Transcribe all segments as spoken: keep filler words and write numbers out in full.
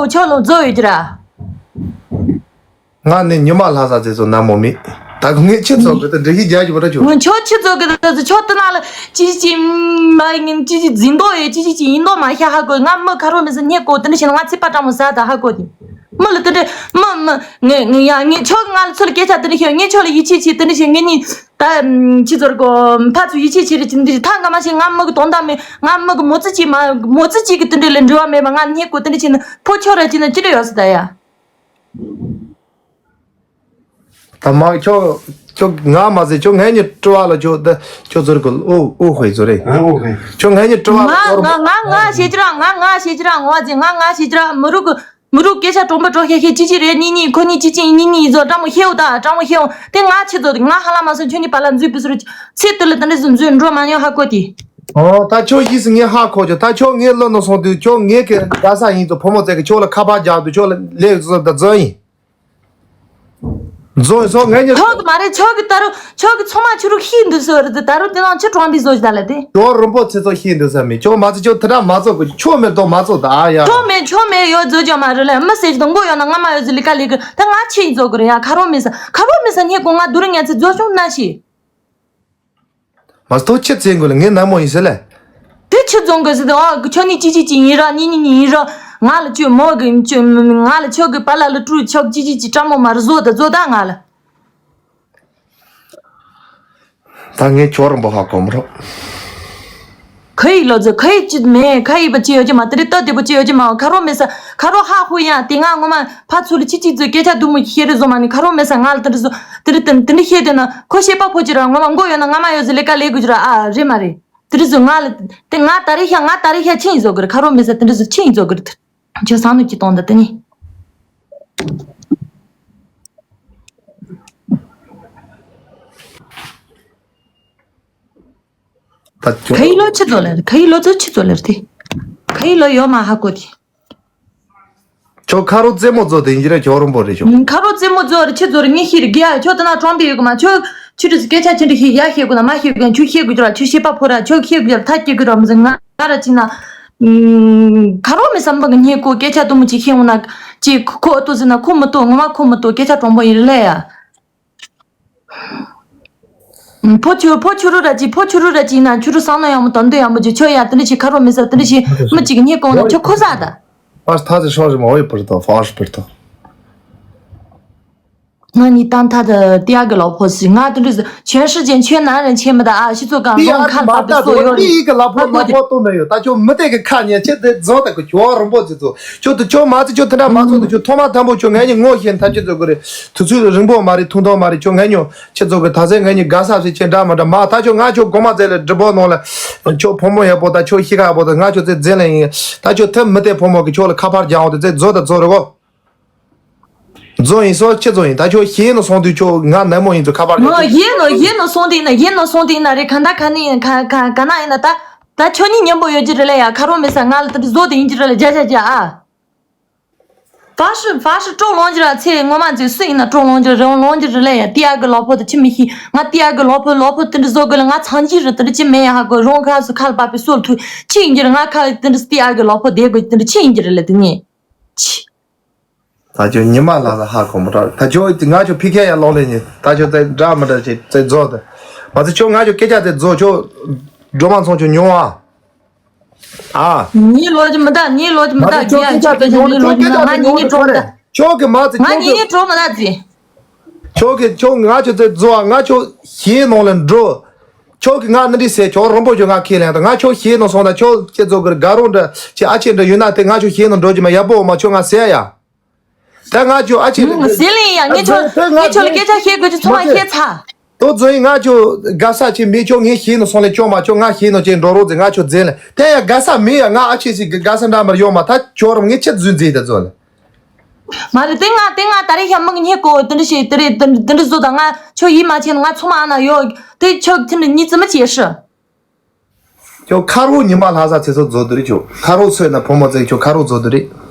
ཁྱོད་ལ་རྫོགས་ཡོད་ཀྱི་ར། ང་ནི་ཉི་མ་ལྷ་ས་ཚེ་ཚོ་ནམ་མོ་མེད། ད་གི་ངས་ཁྱི་ཚོ་གི་ད་འདྲི་ཤི་རྒྱག་གི་པ་ད་ཁྱོད། ང་ཁྱོད་ཁྱི་ཚོ་གི་ད་ད་ཁྱོད་ད་ན་ལ་ཅི་ཅི་ཅི་མ་ཡིན་ཅི་ཅི་འཛིན་མདོག་ཡོད་ཅི་ཅི་ཅི་ཡིན་མདོག་མ་ཤ་ཧ་གོ། ང་མི་ཁ་རོག་མི་ཟ་ཉེ་གོ་དེ་འདྲ་བྱས་ན་ང་ཚིག་པ་སྤྲང་མོ་ཟ་ད་ཧ་གོ་དེ། མི་ལ་དེ་འདྲ་མི་མི་ངས་ངས་ཡ་ངས་ཁྱོད་ང་ལ་ཚུར་སྐད་ཆ་དེ་འདྲ་ཤོད། ངས་ཁྱོད་ལ་ཡིད་ཆེས་བྱེད་དེ་འདྲ་བྱེད། ངས་ནི་ད་ཁྱི་ཚོར་གོ་ཕ་ཚོ་ཡིད་ཆེས་བྱེད་རེ་བྱེད་འདི་ད་ང་མ་ཤེས། ང་མི་གི་དོན་དག་མེད། ང་མི་གི་མོ་ཙི་གཅིག་མ་མོ་ཙི་གཅིག་གི་དེ་འདྲ་ལ་འབྲེལ་བ་མེད་པ་ང་ཉེ་གོ་དེ་འདྲ་བྱས་ན་ཕོ་ཁྱོད་ར་བྱས་ན་ཅི་འདྲ་ཡོད་ས་ད་ཡ། ད་མ་ཁྱོད་ཁྱོད་ང་མ་ཟེར། ཁྱོད་ངའི་ཉི་སྤྲི་བ་ལ་ཁྱོད་ད་ཁྱོད་ཚོར་གི་ཨོ་ཨོ་ཧོས་ཚོ་རེད། ཨོ་ཧོས། ཁྱོད་ངའི་ཉི་སྤྲི་བ་ལ་ང་ང་ང་ང་ཤེས་ཀྱི་ར། ང་ང་ཤེས་ཀྱི་ར། ངོ་བ་ཅན་ང་ང་ཤེས་ཀྱི་ར། མི་རུག་གི་མི་རུག་སྐད་ཆ་གྲོང་པ་གྲོང་ཤེས་ཤེས་ཅི་ཅི་རེད། གཉིས་གཉིས་ཁོ་གཉིས་ཅི་ཅི་གཉིས་གཉིས་ཡིན་ཚོ་སྤྲང་མོ་ཤེས་འོ་ད་སྤྲང་མོ་ཤེས་འོ་དེ་ང་ཆི་ཚོ་དེ་ང་ཧ་ལ་མ་སོང་། ཁྱོད་གཉིས་བར་ལ་འཛུལ་པི་སུ་རུ་ཚེ་དུ་ལ་དེ་འདྲ་སུ་འཛུལ་འགྲོ་མ་མྱོང་ཧ་གོ་དེ། ཨོ་ད་ཁྱོད་ཡིས་ངས་ཧ་གོ་ཁྱོད། ད་ཁྱོད་ངའི་བློ་ནང་སོང་དུས་ཁྱོད་ངའི་གི་དགའ་ས་ཡིན་ཚོ་ཕོ་མོ་ཚེ་གི་ཁྱོད་ལ་ཁ་པར་རྒྱག་དུས་ཁྱོད་ལ་ལས་བཟོ་ད་བཟོ་ཡིན། རྫོང་སོགས་ངས་ཉོ། ཐོག་མ་རེད། ཆོག་གི་ད་རུང་ཆོག་གི་ཚང་མ་ཆུ་རུ་ཤི་འདུག་ཟེར་རེད། ད་རུང་དེ་ནང་ཆུ་གྲོང་པའི་བཟོ་ཞིག་ད་ལ་དེ། ཇོ་རིན་པོ་ཆེ་ཚོ་ཤི་འདུག་ཟེར་མི་ཆོག་མ་ཚེ་ཆོག་དེ་འདྲ་མ་ཚོག་གི་ཆོག་མེད་དོ་མ་ཚོག་ད་ཨ་ཡ། ཆོག་མེད་ཆོག་མེད་ཡོད་བཟོ་ཅོག་མ་རེད་ལ་མི་ཟེར་གྱི་དང་མགོ་ཡོད་ན་རྔ་མ་ཡོད་ཟེར་ལི་ཀ་ལི་ཀི་ད་ང་ཆི་ཡིན་བཟོ་གི་རེད་ཡ། ཁ་རོག་མི་ས་ཁ་རོག་མི་ས་ཉེ་གོ་ང་དུ་རུ་ཉན་ཚེ་བཟོ་བྱུང་ན་ཤི། མ་སྟོ་ཁྱི་བཙན་དགོས་ལ་ངའི་ནང་མོ་ཡིན་ཟེར་ལས། དེ་ཁྱི་བཙོང་དགོས་ཟེར་དུས་ཨ་ཁྱོད་ནི་ཅི་ཅི་ཅི་ཡིན་ར་ནི་ནི་ནི་ཡིན་ར། ང་ལ་ཁྱོད་མོ་གི་ཁྱོད་ང་ལ་ཁྱོད་གི་པ་ལ་ལ་སྤྲུལ་ཆོག་ཅི་ཅི་ཅི་སྤྲང་མོ་མ་རེད་བཟོ་ད་བཟོ་ད་ང་ལ། ད་ངས་ཁྱོད་རིན་པོ་ཧ་གོ་མི་རོགས། ཁ་ཡིག་ལོ་ཚོད་ཁ་ཡིག་ཅི་མེད། ཁ་ཡིག་པ་ཅི་ཡོད་ཀྱི་མ། དེ་རིང་སྟབས་བདེ་པོ་ཅི་ཡོད་ཀྱི་མ། ཁ་རོག་མེད་ས་ཁ་རོག་ཧ་ཧུ་ཡང་དེ་ང་ངོ་མ་ཕ་ཚུ་ལ་ཅི་ཅི་ཚོད་སྐད་ཆ་དུ་མོ་ཤེས་རེ་བཟོ་མ་ནི་ཁ་རོག་མེད་ས་ང་ལ་དེ་འདྲ་བཟོ་དེ་འདྲ་དེ་འདྲ་བཤད་དེ་ན་ཁོ་ཤེས་པ་ཕོ་ཅི་ར་ངོ་མ་མགོ་ཡོད་ན་རྔ་མ་ཡོད་ཟེར་ལས་ཀ་ལས་དགོས་ཀྱི་ར་ཨ་རེད་མ་རེད། དེ་འདྲ་བཟོ་ང་ལ་དེ་ང་ད་རེ་ཤ་ང་ད་རེ་ཤ་ཆིང་བཟོ་གི་རེད། ཁ་རོག་མེད་ས་དེ་འདྲ་བཟོ་ཆིང་བཟོ་གི་རེད། ཁྱོད་སང་ནུ་ཅི་གཏོང་ད་དེ་ནི། ད་ཁྱོད་ཁ་ཡི་ལོ་ཆི་ཚོ་ལེར་ཁ་ཡི་ལོ་ཚོ་ཆི་ཚོ་ལེར་དེ། ཁ་ཡི་ལོ་ཡོད་མ་ཧ་གོ་དེ། ཁྱོད་ཁ་རོག་རྩེད་མོ་ཚོ་དེ་ཡིན་གྱི་རེད། ཁྱོད་རོང་པོ་རེད་ཁྱོད། ཁ་རོག་རྩེད་མོ་ཚོ་རེད་ཆི་ཚོ་རེད་ངས་ཤེས་རེད་གི་ཡ། ཁྱོད་ད་ན་གྲོང་པའི་ཡོད་གི་མ་ཁྱོད་ཁྱོད་རེད་སྐད་ཆ་ཆི་འདྲ་ཤེས་ཡ་ཤེས་དགོས་ན་མ་ཤེས་དགོས་ན་ཁྱོད་ཤེས་དགོས་ཀྱི་ར་ཁྱོད་ཤེས་པ་ཕོ་ར་ཁྱོད་ཤེས་དགོས་ཀྱི་ར་ཐ་སྐྱེ་དགོས་ར་མི་ཟེར་ང་ར་ཅི་ན། ཁ་རོག་མི་བསམ་པ་གི་ཉེ་ཁོ་སྐད་ཆ་དུ་མོ་ཅིག་ཤེས་འོང་ན་ཅི་ཁོ་ཨོ་ཏོ་ཟེར་ན་ཁོ་མི་ཏོ་ངོ་མ་ཁོ་མི་ཏོ་སྐད་ཆ་གྲོང་པོ་ཡིན་རེད་ལེ་ཡ། ཕོ་ཆུ་ཕོ་ཆུ་རུ་ར་ཅི་ཕོ་ཆུ་རུ་ར་ཅི་ན་ཆུ་རུ་སང་ན་ཡང་མོ་དོན་དུ་ཡང་མོ་ཅི་ཆོ་ཡ་དེ་འདྲ་ཅི་ཁ་རོག་མི་ཟེར་དེ་འདྲ་ཅི་མི་ཅིག་གི་ཉེ་གོང་ན་ཆོ་ཁོ་ཟ་ད། ཨ་ཐ་ཚེ་ཧྲོ་རི་མ་འོས་པར་ཏོ་ཧྥ་ཧྲི་པར་ཏོ། ང་ནི་ཏང་ཐ་ད་ཏི་ཡ་གི་ལོ་ཕོ་སི་ང་དེ་འདྲ་ཟེར་ཆོན་ཧྲི་ཅན་ཆོན་ན་རན་ཆེ་མི་ད་ཨ་ཤི་ཚོ་གང་ལོང་ཁ་ལ་པ་པི་སོ་ཡོ་རི་ཏི་ཡི་གི་ལོ་ཕོ་ལོ་ཕོ་ཏོ་མེ་ཡོ་ད་ཆོ་མི་དེ་གི་ཁ་ཉན་ཆེ་དེ་ཛོ་ད་གི་ཁྱོ་རིན་པོ་ཅི་ཚོ། ཁྱོད་དུ་ཁྱོད་མ་ཚེ་ཁྱོད་དེ་འདྲ་མ་ཚོགས་དུ་ཁྱོད་ཐོག་མ་དང་པོ་ཁྱོད་ངའི་ཉིན་ངོ་ཤེས་ཐབས་ཅི་ཚོད་དགོས་རེད། དུས་ཚོད་རིང་པོ་མ་རེད་ཐུང་ཐུང་མ་རེད། ཁྱོད་ངའི་ཉོ་ཁྱེད་ཚོ་གི་ད་ཚེ་ངའི་ཉིན་དགའ་ས་ཟེར་ཁྱེད་འདྲ་མ་འདྲ་མ་ད་ཁྱོད་ང་ཁྱོད་གོ་མ་ཚེ་ལ་སྒྲིབ་པོ་ནང་ལ་ཁྱོད་ཕོ་མོ་ཡག་པོ་ད་ཁྱོད་ཤི་ཁ་ཡག་པོ་ད་ང་ཁྱོད་ཚེ་རྫེན་ལ་ཡིན་ད་ཁྱོད་ཐབས་མི་བདེ་ཕོ་མོ་གི་ཁྱོད་ལ་ཁ་ཕར་རྒྱག་འོང་དུ་ཚེ་རྫོ་ད་རྫོ་རེད་གོ། རྫོ་ཡིན་སོ་ཁྱེད་ཚོ་ཡིན་ད་ཁྱོད་ཤི་ནོ་སོང་དུས་ཁྱོད་ང་ནན་མོ་ཡིན་ཚོ་ཁ་ཕར་རྒྱག་ཡིན་ནོ་ཡིན་ནོ་སོང་དུས་ཡིན་ན་ཡིན་ནོ་སོང་དུས་ཡིན་ན་རེད། ག་འདྲ་ག་ནས་ཡིན་ག་ག་ག་ན་ཡིན་ན་ད་ད་ཁྱོད་གཉིས་མཉམ་པོ་ཡོད་ཀྱི་རེད་ལ་ཡ་ཁ་རོག་མི་ས་ང་ལ་ད་རྫོ་དེ་ཡིན་གྱི་རེད་ལ་རྒྱ་རྒྱ་རྒྱ་ཨ། ཧྥ་ཧྲི་ཧྥ་ཧྲི་སྤྲོ་ལོང་གྱི་ར་ཚེ་ངོ་མ་ཚེ་སུ་ཡིན་ན་སྤྲོ་ལོང་གྱི་རེད་ལོང་གྱི་རེད་ལ་ཡ་ཏི་ཡ་གི་ལོ་ཕོ་དེ་ཅི་མི་ཤེས། ང་ཏི་ཡ་གི་ལོ་ཕོ་ལོ་ཕོ་དེ་འདྲ་བཟོ་དགོས་ལ་ང་ཚང་གྱི་རེད་དེ་འདྲ་ཅི་མེད་ཡ་ཧ་གོ་རོང་ཁ་སུ་ཁ་ལ་པ་པི་སོལ་ཐུ་ཅི་ཡིན་གྱི་རེད། ང་ཁ་དེ་འདྲ་ཏི་ཡ་གི་ལོ་ཕོ་དེ་དགོས་དེ་འདྲ་ཅི་ཡིན་གྱི་རེད་ལ་དེ་ནི་ཆི། ད་ཁྱོད་ཉི་མ་ལ་ལ་ཧ་གོ་མོ་ཏྲ་ད་ཁྱོད་ང་ཁྱོད་ཕི་ཁ་ཡ་ལོག་ལེ་ཉི་ད་ཁྱོད་ཚེ་འདྲ་མི་འདྲ་ཅི་ཚེ་རྫོ་དེ་མ་ཚེ་ཁྱོད་ང་ཁྱོད་སྐད་ཆ་དེ་རྫོ་ཁྱོད་སྒྲོལ་མ་ཚོང་ཁྱོད་ཉོ་ཨ། ཨ། ངའི་ལོ་རྒྱུས་མི་འདའ། ངའི་ལོ་རྒྱུས་མི་འདའ། རྒན་ཁྱོད་སྐད་ཆ་དེ་ཉོ་ནི་ཁྱོད་སྐད་ཆ་དེ་ཉོ་ནི་ཁྱོད་སྐད་ཆ་དེ་ཉོ་ནི་ཁྱོད་ཀྱི་མ་ཚེ་ང་ཁྱོད་ངའི་ཉིན་གྲོ་མི་འདའ་ཟི། ཁྱོད་ཀྱི་ཁྱོད་ང་ཁྱོད་ཚེ་རྫོ་ཨ་ང་ཁྱོད་ཞེ་ནང་ལ་འགྲོ། ཁྱོད་ཀྱི་ང་ནི་འདི་ཟེར་ཁྱོད་རོང་པོ་ཁྱོད་ང་ཁས་ལེན་དང་ང་ཁྱོད་ཞེ་ནང་སོང་དང་ཁྱོད་ཁྱེད་ཚོ་གི་དགའ་རོགས་འདྲ་ཁྱེད་ཨ་ཆེ་འདྲ་ཡོད་ན་དེ་ང་ཁྱོད་ཞེ་ནང་འགྲོ་རྒྱུ་མ་ཡག་པོ་འོ་མ་ཁྱོད་ང་ཟེར་ཡ། ད་ང་ཁྱོད་ཨ་ཆེ་འདྲ་ཟི་ལིང་ཡ་ངས་ཁྱོད་ངས་ཁྱོད་ལ་སྐད་ཆ་བཤད་དགོས་ཀྱི་ཚོང་ང་ཁྱེད་ཚ། ཏོ་ཛོ་ཡིན་ང་ཁྱོད་དགའ་ས་ཆེ་མེད་ཁྱོད་ངས་ཤེས་ནོ་སོང་ལེ་ཁྱོད་མ་ཁྱོད་ང་ཤེས་ནོ་ཅེས་འགྲོ་རོགས་ཟེར་ང་ཁྱོད་ཛེ་ལེ་དེ་ཡ་དགའ་ས་མེད་ཡ་ང་ཨ་ཆེ་ཞིག་གི་དགའ་ས་འདྲ་མར་ཡོང་མ་ཐག་ཁྱོད་རང་ངས་ཁྱེད་རྫུན་ཛེ་ད་ཛོ་ལེ། མ་རེད་དེ་ང་དེ་ང་ད་རེས་ཤ་མིག་ཉེ་གོ་དེ་འདྲ་ཞིག་དེ་རེད་དེ་འདྲ་བཟོ་ད་ང་ཁྱོད་ཡིད་མ་ཆེས་ན་ང་ཚོ་མ་ཨ་ན་ཡོད་དེ་ཁྱོད་དེ་འདྲ་གཉིས་ཙི་མ་བྱེད་ཧྲི། ཁྱོད་ཁ་རོག་ཉི་མ་ལྷ་ས་ཚེ་སྲོག་རྫོགས་དུ་རེད་ཁྱོད་ཁ་རོག་ཚོས་ན་ཕོ་མོ་ཚེ་ཁྱོད་ཁ་རོག་རྫོགས་དུ་རེད།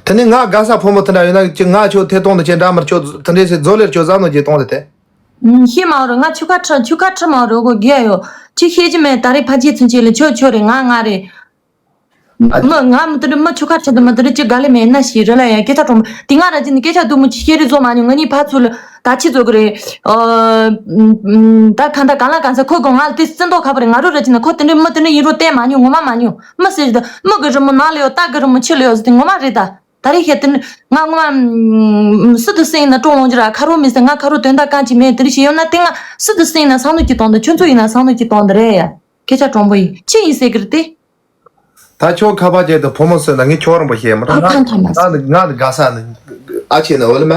དེ་ནས་ང་དགའ་ས་ཕོ་མོ་དེ་འདྲ་ཡོད་ན་ཅི་ང་ཁྱོད་ཐད་གཏོང་དུ་ཅི་འདྲ་མར་ཁྱོད་དེ་འདྲས་སེ་རྫོགས་ལེར་ཁྱོད་བཟའ་ནོ་ཅི་གཏོང་དེ་དེ། ཤེས་མ་རོ་ང་ཆུ་ཁ་ཁྲི་ཆུ་ཁ་ཁྲི་མ་རོ་གོ་རྒྱ་ཡོ་ཅི་ཤེས་ཀྱི་མེད་ད་རེས་ཕ་ཆེ་ཚུན་ཆད་ལ་ཁྱོད་ཁྱོད་རེད་ང་ང་རེད། མི་ང་མི་དེ་འདྲ་མི་ཆུ་ཁ་ཁྲིད་དུ་མི་དེ་འདྲ་ཅི་དགའ་ལེ་མེད་ན་ཞིག་རེད་ལ་ཡ། སྐད་ཆ་གྲོང་པོ་དེ་ང་ར་ཅི་ནི་སྐད་ཆ་སྡུག་མོ་ཅི་བཤད་རེ་བཟོ་མ་མྱོང་། ང་གཉིས་ཕར་ཚུར་ལ་ད་ཆི་བཟོ་གི་རེད། ཨ་ད་གང་ད་གང་ལ་གང་ཟེར་ཁོ་གོ་ང་ལ་དེ་བརྩི་མདོག་ཁ་པོ་རེད། ང་རོ་ར་ཅི་ནི་ཁོ་དེ་འདྲ་མི་དེ་འདྲ་ཡིན་རོ་བལྟས་མ་མྱོང་། ངོ་མ་མ་མྱོང་། མི་ཟེར་ཞིག་ད་མི་གི་རི་མོ་ནག་ལ་ཡོད་སྟག་གི་རི་མོ་ཕྱི་ལ་ཡོད་ཟེར་དེ་ངོ་མ་རེད་ད། ད་རེས་བཤད་དེ་ནི་ང་ངོ་མ་སུ་དུ་སེང་ན་ཀྲོང་ལོང་ཅི་ར་ཁ་རོ་མི་ཟེར། ང་ཁ་རོ་དོན་དག་གང་ཅི་མེད། དེ་རིང་ཞིག་ཡོང་ན་དེ་ང་སུ་དུ་སེང་ན་བསམ་བློ་ཅི་གཏོང་དང་། ཁྱོད་ཚོ་ཡིན་ན་བསམ་བློ་ཅི་གཏོང་དང་རེད་ཡ། སྐད་ཆ་གྲོང་པོ་ཡིན་ཅི་ཡིན་ཟེར་གི་རེད་དེ། ད་ཁྱོད་ཁ་པར་བརྒྱབ་དང་ཕོ་མོ་སོན་ན་ངས་ཁྱོད་རང་པོ་ཤེས་མ་ཨ་ཐང་ཐང་མ་ང་ནི་ང་ནི་དགའ་ས་ནི་ཨ་ཆེ་ནི་འོ་ལེ་མ།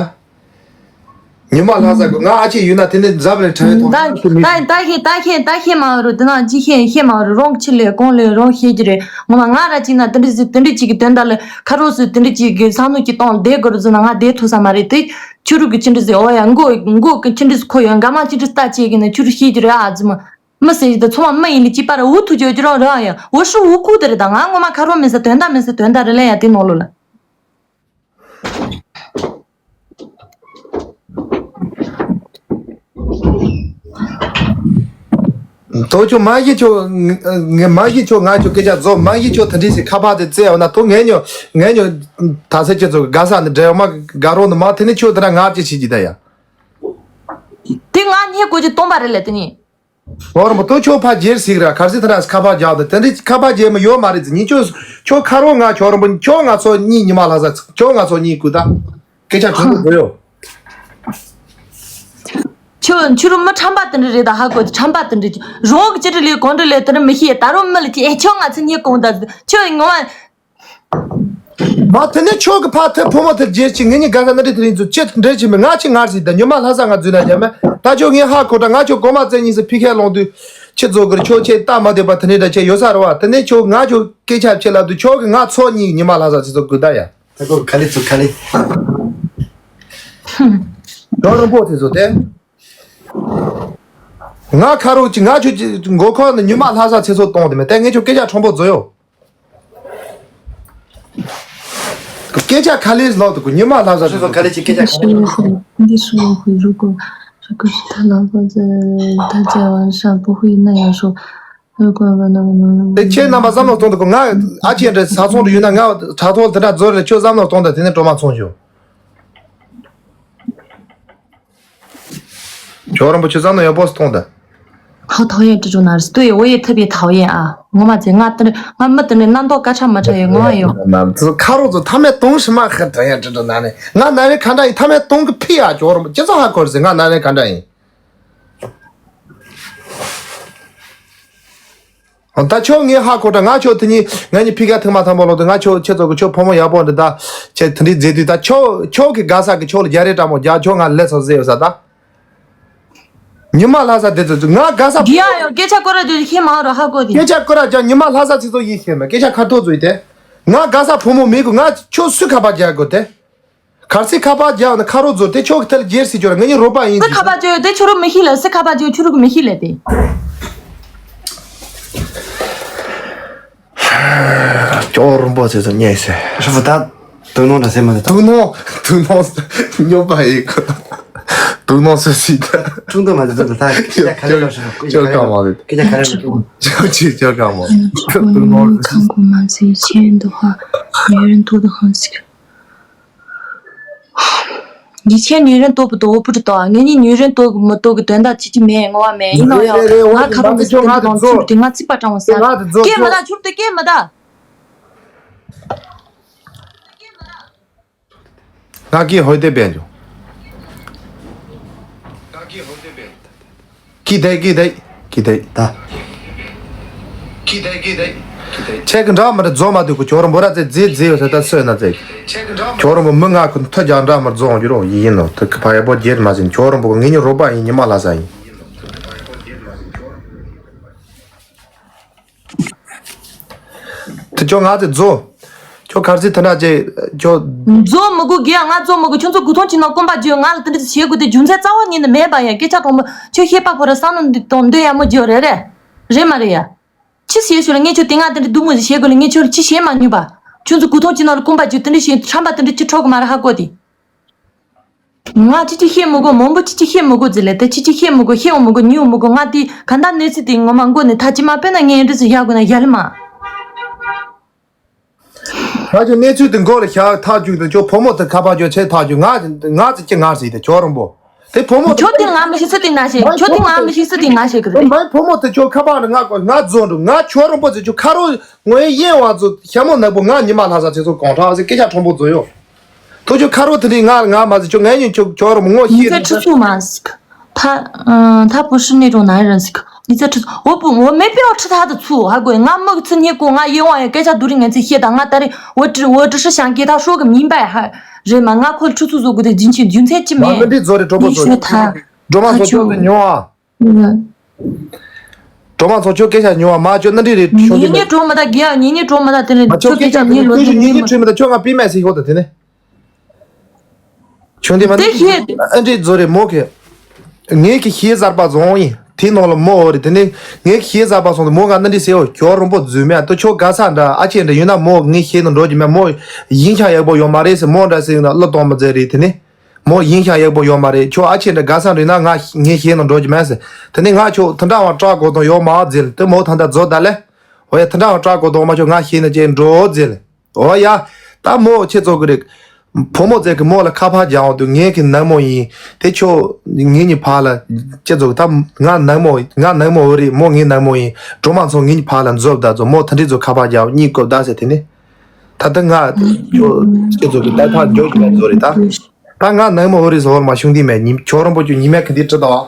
ཉི་མ་ལྷ་ས་གི་ང་ཨ་ཆེ་ཡུལ་ན་དེ་ནི་འཛབ་ལེ་ཁྲ་ཡོད་ད་ཐོག་ད་ད་ད་ཤེས་ད་ཤེས་ད་ཤེས་མ་རུ་དེ་ན་ཅི་ཤེས་ཤེས་མ་རུ་རོང་ཆི་ལེ་གོང་ལེ་རོང་ཤེས་ཀྱི་རེད། ངོ་མ་ང་ར་ཅིག་ན་དེ་འདྲི་ཟི་དེ་འདྲི་ཅིག་གི་དོན་དག་ལ་ཁ་རོག་སི་དེ་འདྲི་ཅིག་གི་བསམ་བློ་ཅིག་གཏོང་བསྡད་དགོས་རུ་ཟི་ན་ང་བསྡད་ཐུབ་ས་མ་རེད་དེ། ཆུ་རུ་གི་ཅི་འདྲི་ཟི་འོ་ཡ་མགོ་མགོ་གི་ཅི་འདྲི་ཟི་ཁོ་ཡོད་འགའ་མ་ཅི་འདྲི་ལྟ་ཅེས་གི་ན་ཆུ་རུ་ཤེས་ཀྱི་རེད་ཨ་ཙི་མ། མི་ཟེར་ཞིག་ད་ཚོང་བ་མི་ཡིན་ལི་ཅི་པ་ར་འུ་ཐུག་ཅོ་ཅི་རང་རང་ཡང་འུ་ཧྲུ་འུ་ཁུ་དེ་རེད། ད་ང་ངོ་མ་ཁ་རོག་མི་ཟེར་དོན་དག་མི་ཟེར་དོན་དག་རེད་ལ་ཡ་དེ་ནོ་ལོ་ལ། དོ་ཅོ་མ་གཞི་ཆོ་ང་མ་གཞི་ཆོ་ང་ཆོ་སྐད་ཆ་རྫོགས། མ་གཞི་ཆོ་ད་འདྲི་ཞིག་ཁ་པར་དེ་བཙལ་འོ་ན་དོ་ངས་ཉོ་ངས་ཉོ་ད་ས་ཁྱེད་ཚོ་དགའ་ས་ནི་འདྲེ་མ་དགའ་རོགས་ནི་མ་དེ་ནི་ཆོ་དེ་ར་ང་ཅི་ཞིག་ཅི་ད་ཡ། དེ་ང་ཉེ་གོ་ཅི་སྟོང་པ་རེད་ལ་དེ་ནི། ཨོ་རོ་མོ་དོ་ཁྱོད་ཕ་རྒྱལ་ཟིག་ར་ཁར་སི་ཐ་ར་ཁ་པར་རྒྱག་དང་དེ་འདྲའི་ཁ་པར་རྒྱལ་མི་ཡོད་མ་རེད་ཟེར། ཉིན་ཁྱོད་ཁྱོད་ཁ་རོག་ང་ཁྱོད་རོ་མོ་ཁྱོད་ང་ཚོ་གཉིས་ཉི་མ་ལྷ་ས་ཁྱོད་ང་ཚོ་གཉིས་ཀུ་ད་སྐད་ཆ་གྲུང་པོ་དགོས་ཡོད། ཁྱོད་ཁྱོད་རོ་མི་ཁྲམ་པ་དེ་འདྲ་རེད་ད། ཧ་གོ་ཁྲམ་པ་དེ་འདྲ་རོག་གི་ཅི་འདྲ་ལས་གོང་འདྲ་ལས་དེ་འདྲ་མི་ཤེས། ད་རུང་མི་ལ་ཅི་ཨེ་ཁྱོད་ང་ཚོ་གཉིས་གོང་ད་ཁྱོད་ངོ་མ། མ་དེ་ནས་ཁྱོད་ཀྱི་ཕ་ཐེ་ཕོ་མོ་དེར་རྗེས་ཀྱི་ངེད་གཉིས་དགའ་དགའ་ན་འདྲི་དེ་རིང་ཚོ་ཅི་འདྲི་བྱེད་མི་ང་ཅི་ངར་ཟིག་ད་ཉི་མ་ལྷ་ས་ང་འཛུལ་ན་རྒྱ་མེད་ད་ཁྱོད་ངའི་ཧ་གོ་དྲ་ང་ཁྱོད་གོ་མ་བཙན་གཉིས་སུ་ཕི་ཁའི་ལོང་དུས་ཁྱི་ཚོ་གིར་ཁྱོད་ཁྱེད་ལྟ་མ་བདེ་བ་དེ་ནས་འདྲ་ཁྱེད་ཡོད་ས་རེད་བ། དེ་ནས་ཁྱོད་ང་ཁྱོད་སྐད་ཆ་བྱེད་ལ་དུས་ཁྱོད་ཀྱི་ང་ཚོ་གཉིས་ཉི་མ་ལྷ་ས་ཚེ་ཚོ་དགོས་ད་ཡ། ད་གོ་ག་ལེ་ཚོ་ག་ལེ། ཁྱོད་རིང་པོ་དེ་ཚོ་དེ། ང་ཁ་རོག་ཅི་ང་ཁྱོད་ཀྱི་མགོ་ཁོག་ནས་ཉི་མ་ལྷ་ས་ཚེ་ཚོ་གཏོང་དེ་མེད་དེ་ངས་ཁྱོད་སྐད་ཆ་ཁྲོམ་པོ་བཟོ་ཡོད། སྐད་ཆ་ག་ལེ་ལོག་ཏུ་གུ་ཉི་མ་ལྷ་ས་ཁ་ལེ་ཅི་སྐད་ཆ་ག་ལེ། 你说我会，如果这个是他老婆在，他在晚上不会那样说。如果我那么…… དེ་ཁྱེད་རྣམ་པ་བསམ་བློ་གཏོང་དུ་གུ་ང་ཨ་ཅེ་འདྲ་ས་ཚོང་དུ་ཡོད་ན་ང་དྲ་ཐོག་དེ་འདྲ་རྫོར་རེ་ཁྱོད་བསམ་བློ་གཏོང་དང་དེ་ནས་གྲོ་མ་ཚོང་ཞུ། ཁྱོད་རང་པོ་ཆུ་ཚང་ནང་ཡག་པོ་གཏོང་དང་། 好讨厌这种男人，对，我也特别讨厌啊！我嘛这，我真的，我没真的，难道干啥没这样？我有。 ཁ་རོག་ཚོ་ཐ་མའི་དུང་ཧྲི་མ་ཧི་ཏྲ་ཡ་ཏྲ་ཏྲ་ན་ནི་ང་ན་རེ་ག་འདྲ་ཡིན། ཐ་མའི་དུང་གི་ཕི་ཡ་ཅོ་རོ་ཅི་ཚོ་ཧ་གོ་རེ་ཟེར། ང་ན་རེ་ག་འདྲ་ཡིན། ད་ཁྱོད་ངའི་ཧ་གོ་ཏྲ་ང་ཁྱོད་དེ་ཉིད་ང་གཉིས་ཕི་ག་ཐེངས་མ་ཐམ་པ་ལོག་དུས་ང་ཁྱོད་ཁྱེད་ཚོ་གི་ཁྱོད་ཕོ་མོ་ཡག་པོ་འདི་ད་ཁྱེད་དེ་འདྲའི་མཛེས་དུས་ད་ཁྱོད་ཁྱོད་ཀྱི་དགའ་ས་གི་ཁྱོད་ལ་རྒྱ་རེ་ཏྲ་མོ་རྒྱ་ཁྱོད་ང་ལས་ཚོ་ཟེར་ཡོད་ས་ད། ཉི་མ་ལྷ་ས་དེ་ཚོ་ང་དགའ་ས། འདི་ཡང་ཡང་སྐད་ཆ་སྐོར་ར་དུ་ཤེས་མ་རོ་ཧ་གོ་དེ། སྐད་ཆ་སྐོར་ར་ཀྱང་ཉི་མ་ལྷ་ས་ཚེ་ཚོ་ཡིན་ཤེས་མ་སྐད་ཆ་ཁ་ཐོག་ཚོ་ཡིན་ཏེ། ང་དགའ་ས་བུ་མོ་མེད་གོ་ང་ཁྱོད་སུ་ཁ་པར་རྒྱག་གོ་དེ། གར་སི་ཁ་པར་རྒྱག་ན་ཁ་རོག་ཚོ་དེ་ཁྱོད་ཀྱི་ཐད་ལ་རྒྱལ་སྲིད་ཅོ་ར་ང་གཉིས་རོགས་པ་ཡིན་སུ་ཁ་པར་བརྗོད་དེ་ཁྱོད་རོ་མི་ཤེས་ལ་སུ་ཁ་པར་བརྗོད་ཁྱོད་རོ་མི་ཤེས་ལ་དེ། ཅོ་རོ་པོ་ཚེ་ཚོ་ཉེ་སེ། ཧྲ་བུ་ད། དུག་ནོར་འདྲ་སེ་མ་ནི་དུག་ནོར་དུག་ནོར་སྨྱོ་པ་ཡིན་གོ། དུག་ནོར་སུ་སྲིད་ད། ཁྲུང་དུ་མ་དུ་དུ་ད་ཁྱེད་ཅག་ག་རེ་ལོ་ཞུ་ཁྱོད་ཀ་མ་རེད། ཁྱེད་ཅག་ག་རེ་ལོ་ཞུ། ཁྱོད་ཅི་ཁྱོད་ཀ་མ་རེད། དུག་ནོར་看过吗？最近的话，女人多得很。 ཉི་ཆེན་ཉུས་རེན་ཏོ་བུ་ཏོ་བུ་ཕུ་ཏོ་ངེད་གཉིས་ཉུས་རེན་ཏོ་གི་མི་ཏོ་གི་དོན་དག་ཅི་ཅི་མེད་ངོ་བ་མེད་ཡིན་ནོ་ཡོ། རེད་རེད། ང་ཁ་རོག་ཏུ་ཏི་ཏི་ཏོང་ཚུར་ཏི་ང་ཚིག་པ་དྲང་བ་ས་སྐད་མ་ད་ཆུར་ཏི་སྐད་མ་ད། ང་ཀི་ཧོད་དེ་བེན་ཇོ། ཀི་དེ་ཀི་དེ་ཀི་དེ་ད། ཁྱེད་ཀྱི་འདྲ་མི་འདྲ་རྫོང་མ་འདུག་གི་ཁྱོད་རང་འབོ་ར་ཙེ་རྫེ་རྫེ་ཡོད་ས་ད་སོས་ན་ཙེ། ཁྱོད་རང་མི་མི་ང་ཁོ་ཐོ་རྒྱག་འདྲ་མི་རྫོང་རྒྱུ་རོགས་ཡིན་ཡིན་ནོ་ཐུ་ཁི་ཕ་ཡ་པོ་རྒྱལ་མ་ཟིན་ཁྱོད་རང་འབོ་ངེད་གཉིས་རོགས་པ་ཡིན་ཉི་མ་ལྷ་ས་ཡིན། དེ་ཁྱོད་ང་ཚོས་རྫོ། ཁྱོད་གར་སི་ཐ་ན་ཅེ་ཁྱོད། རྫོ་མི་དགོས་གི་ཡ་ང་རྫོ་མི་དགོས་ཁྱོད་ཚོ་གུ་ཐོང་ཅི་ན་སྐོམ་པ་བརྗོད་ང་ལ་དེ་འདྲ་བྱེད་དགོས་དེ་རྒྱུ་མཚན་རྩ་བ་ཉིད་ནས་མེད་པ་ཡ་སྐད་ཆ་གྲོང་མོ་ཁྱོད་ཤེས་པ་ཕོ་ར་བསམ་བློ་འདི་དང་འདོད་ཡ་མོ་བརྗོད་རེད་རེད། རེད་མ་རེད་ཡ། ཅི་བྱེད་ཞུ་ལ་ངས་ཁྱོད་དེ་ང་དེ་འདྲ་སྡུག་མོ་ཞིག་བྱེད་དགོས་ལ་ངས་ཁྱོད་ལ་ཅི་བྱེད་མ་ནུས་པ། ཁྱོད་ཚོ་གུ་ཐོང་ཅི་ན་ལ་སྐོམ་པ་བརྗོད་དེ་འདྲ་བྱེད་ཁྲམ་པ་དེ་འདྲ་ཅི་ཁྲོག་གི་མ་རེད་ཧ་གོ་དེ། ང་ཅི་ཅི་ཤེས་མི་དགོས་མང་པོ་ཅི་ཅི་ཤེས་མི་དགོས་ཟེར་ལེ་དེ་ཅི་ཅི་ཤེས་མི་དགོས་ཤེས་འོང་མི་དགོས་ཉུལ་འོང་མི་དགོས་ང་དེ་ག་འདྲ་གནས་ཚུལ་དེ་ངོ་མ་མགོ་ནས་ཐ་ཅི་མ་དཔེར་ན་ངས་འདྲི་ཟེར་ཡག་དགོས་ན་ཡ་ལི་མ། ད་ཁྱོད་གནས་ཚུལ་དེ་མགོ་ལ་བཞག་ཐག་བཅུག་དང་ཁྱོད་བུ་མོ་དེ་ཁ་པར་ཁྱོད་ཆད་ཐག་བཅུག་ང་ང་ཚོ་ཅི་ང་ཟིག་དེ་ཁྱོད་རིང་པོ། དེ་བུ་མོ་དེ། ཁྱོད་དེ་ང་མི་ཤེས་ཚུལ་དེ་ང་ཤེས་གི་རེད། ཁྱོད་དེ་ང་མི་ཤེས་ཚུལ་དེ་ང་ཤེས་གི་རེད། མའི་བུ་མོ་དེ་ཁྱོད་ཁ་པར་ནས་ང་ང་རྫོགས་འགྲོ་ང་ཁྱོད་རིང་པོ་ཟིག་ཁྱོད་ཁ་རོག་ངོ་ཡེ་ཡེ་བ་ཚོ་ཤ་མོ་ནག་པོ་ང་ཉི་མ་ལྷ་ས་ཆེ་ཚོ་གོང་ཁྲག་ཟིག་སྐད་ཆ་ཁྲོན་པོ་ཚོ་ཡོད། ཐུགས་ཁྱོད་ཁ་རོག་དེ་འདྲའི་ང་ང་མ་ཟིག་ཁྱོད་ངའི་ཉིན་ཁྱོད་ཁྱོད་རིང་པོ་ངོ་ཤེས། 你在吃醋吗？ 他，嗯，他不是那种男人。你在吃醋，我不，我没必要吃他的醋。还过，俺没吃你过，俺冤枉也该下肚里俺自己写的，俺带的，我只，我只是想给他说个明白，还人嘛，俺可吃醋做过的进去，韭菜鸡没。 ང་འདི་ཚོ་རེད། གྲོགས་པོ་ཚོ། 你学他， སྒྲོལ་མ་ཚོ་ཁྱོད་ཚོ་ཉོ་ཨ། 那个 སྒྲོལ་མ་ཚོ་ཁྱོད་སྐད་ཆ་ཉོ་ཨ། མ་ཁྱོད་ནི་འདྲི་རེད། ཤོག་ངེད་གཉིས་གྲོགས་མ་ད་གི་ཡ། ངེད་གཉིས་གྲོགས་མ་ད་དེ་ནས་ཁྱོད་སྐད་ཆ་ཉོ་ལོ་ཉོ་ཉོ་ཉོ་ཁྲོས་མ་ད་ཁྱོད་ང་པི་མ་ཟིག་ཤོག་ད་དེ་ནས། ཁྱོད་འདི་མ་དེ་ནི་ཤེས། ཨ་འདྲི་ཚོ་རེད་མོ་གི། ངེད་ཀྱི་ཤེས་གསར་པ་བཟོ་ཡིན། དེ་ནང་ལ་མོ་འོ་རེད། དེ་ནས་ངེད་ཀྱི་ཤེས་གསར་པ་སོང་དུ་མོ་ང་ནི་འདྲི་ཟེར་འོ། ཁྱོད་རིང་པོ་རྫུན་མེད་དུ་ཁྱོད་དགའ་ས་འདྲ་ཨ་ཅེ་འདྲ་ཡོད་ན་མོ་ངའི་ཤེས་ནང་འགྲོ་གི་མེད། མོ་ཡིན་ཤག་ཡག་པོ་ཡོད་མ་རེད་ཟེར། མོ་འདྲ་ཟེར་ཡོད་ན་བློ་གཏོང་མི་མཛད་རེད། དེ་ནས་མོ་ཡིན་ཤག་ཡག་པོ་ཡོད་མ་རེད། ཁྱོད་ཨ་ཅེ་འདྲ་དགའ་ས་འདྲ་ཡོད་ན་ང་ངའི་ཤེས་ནང་འགྲོ་གི་མེད་ཟེར། དེ་ནས་ང་ཁྱོད་དེ་འདྲ་བ་སྐྲག་དགོས་དོན་ཡོད་མ་ཟེར། དེ་མོ་ད་ལྟ་རྫོགས་ད་ལེ། འོ་ཡ་དེ་འདྲ་བ་སྐྲག་དགོས་དོན་མ་ཁྱོད་ང་ཤེས་ནང་ཅེ་འགྲོ་ཟེར། འོ་ཡ། ད་མོ་ཁྱེད་ཚོ་གི་རེད། བུ་མོ་ཚེ་གི་མོ་ལ་ཁ་པར་རྒྱག་འོང་དུས་ངེད་ཀྱི་ནག་མོ་ཡིན། དེ་ཁྱོད་ངེད་གཉིས་བར་ལ་ཁྱེད་ཚོ་གི་ད་ང་ནག་མོ་ང་ནག་མོ་འོ་རེད། མོ་ངའི་ནག་མོ་ཡིན། སྒྲོལ་མ་ཚོ་ངེད་གཉིས་བར་ལ་འཛོབ་ད་ཚོ་མོ་ད་འདྲི་ཚོ་ཁ་པར་རྒྱག་གཉིད་སྐོབ་ད་ཟེར། དེ་ནས་ད་ལྟ་ང་ཁྱོད་ཁྱེད་ཚོ་གི་ད་ཐག་འཇོག་གི་མེད་ཚོ་རེད་ད། ད་ང་ནག་མོ་འོ་རེད་ཟེར་བར་མ་ཤུང་དེ་མེད་ཉིན་ཁྱོད་རང་པོ་ཁྱོད་ཉི་མ་གི་འདི་བྲི་ད་བ།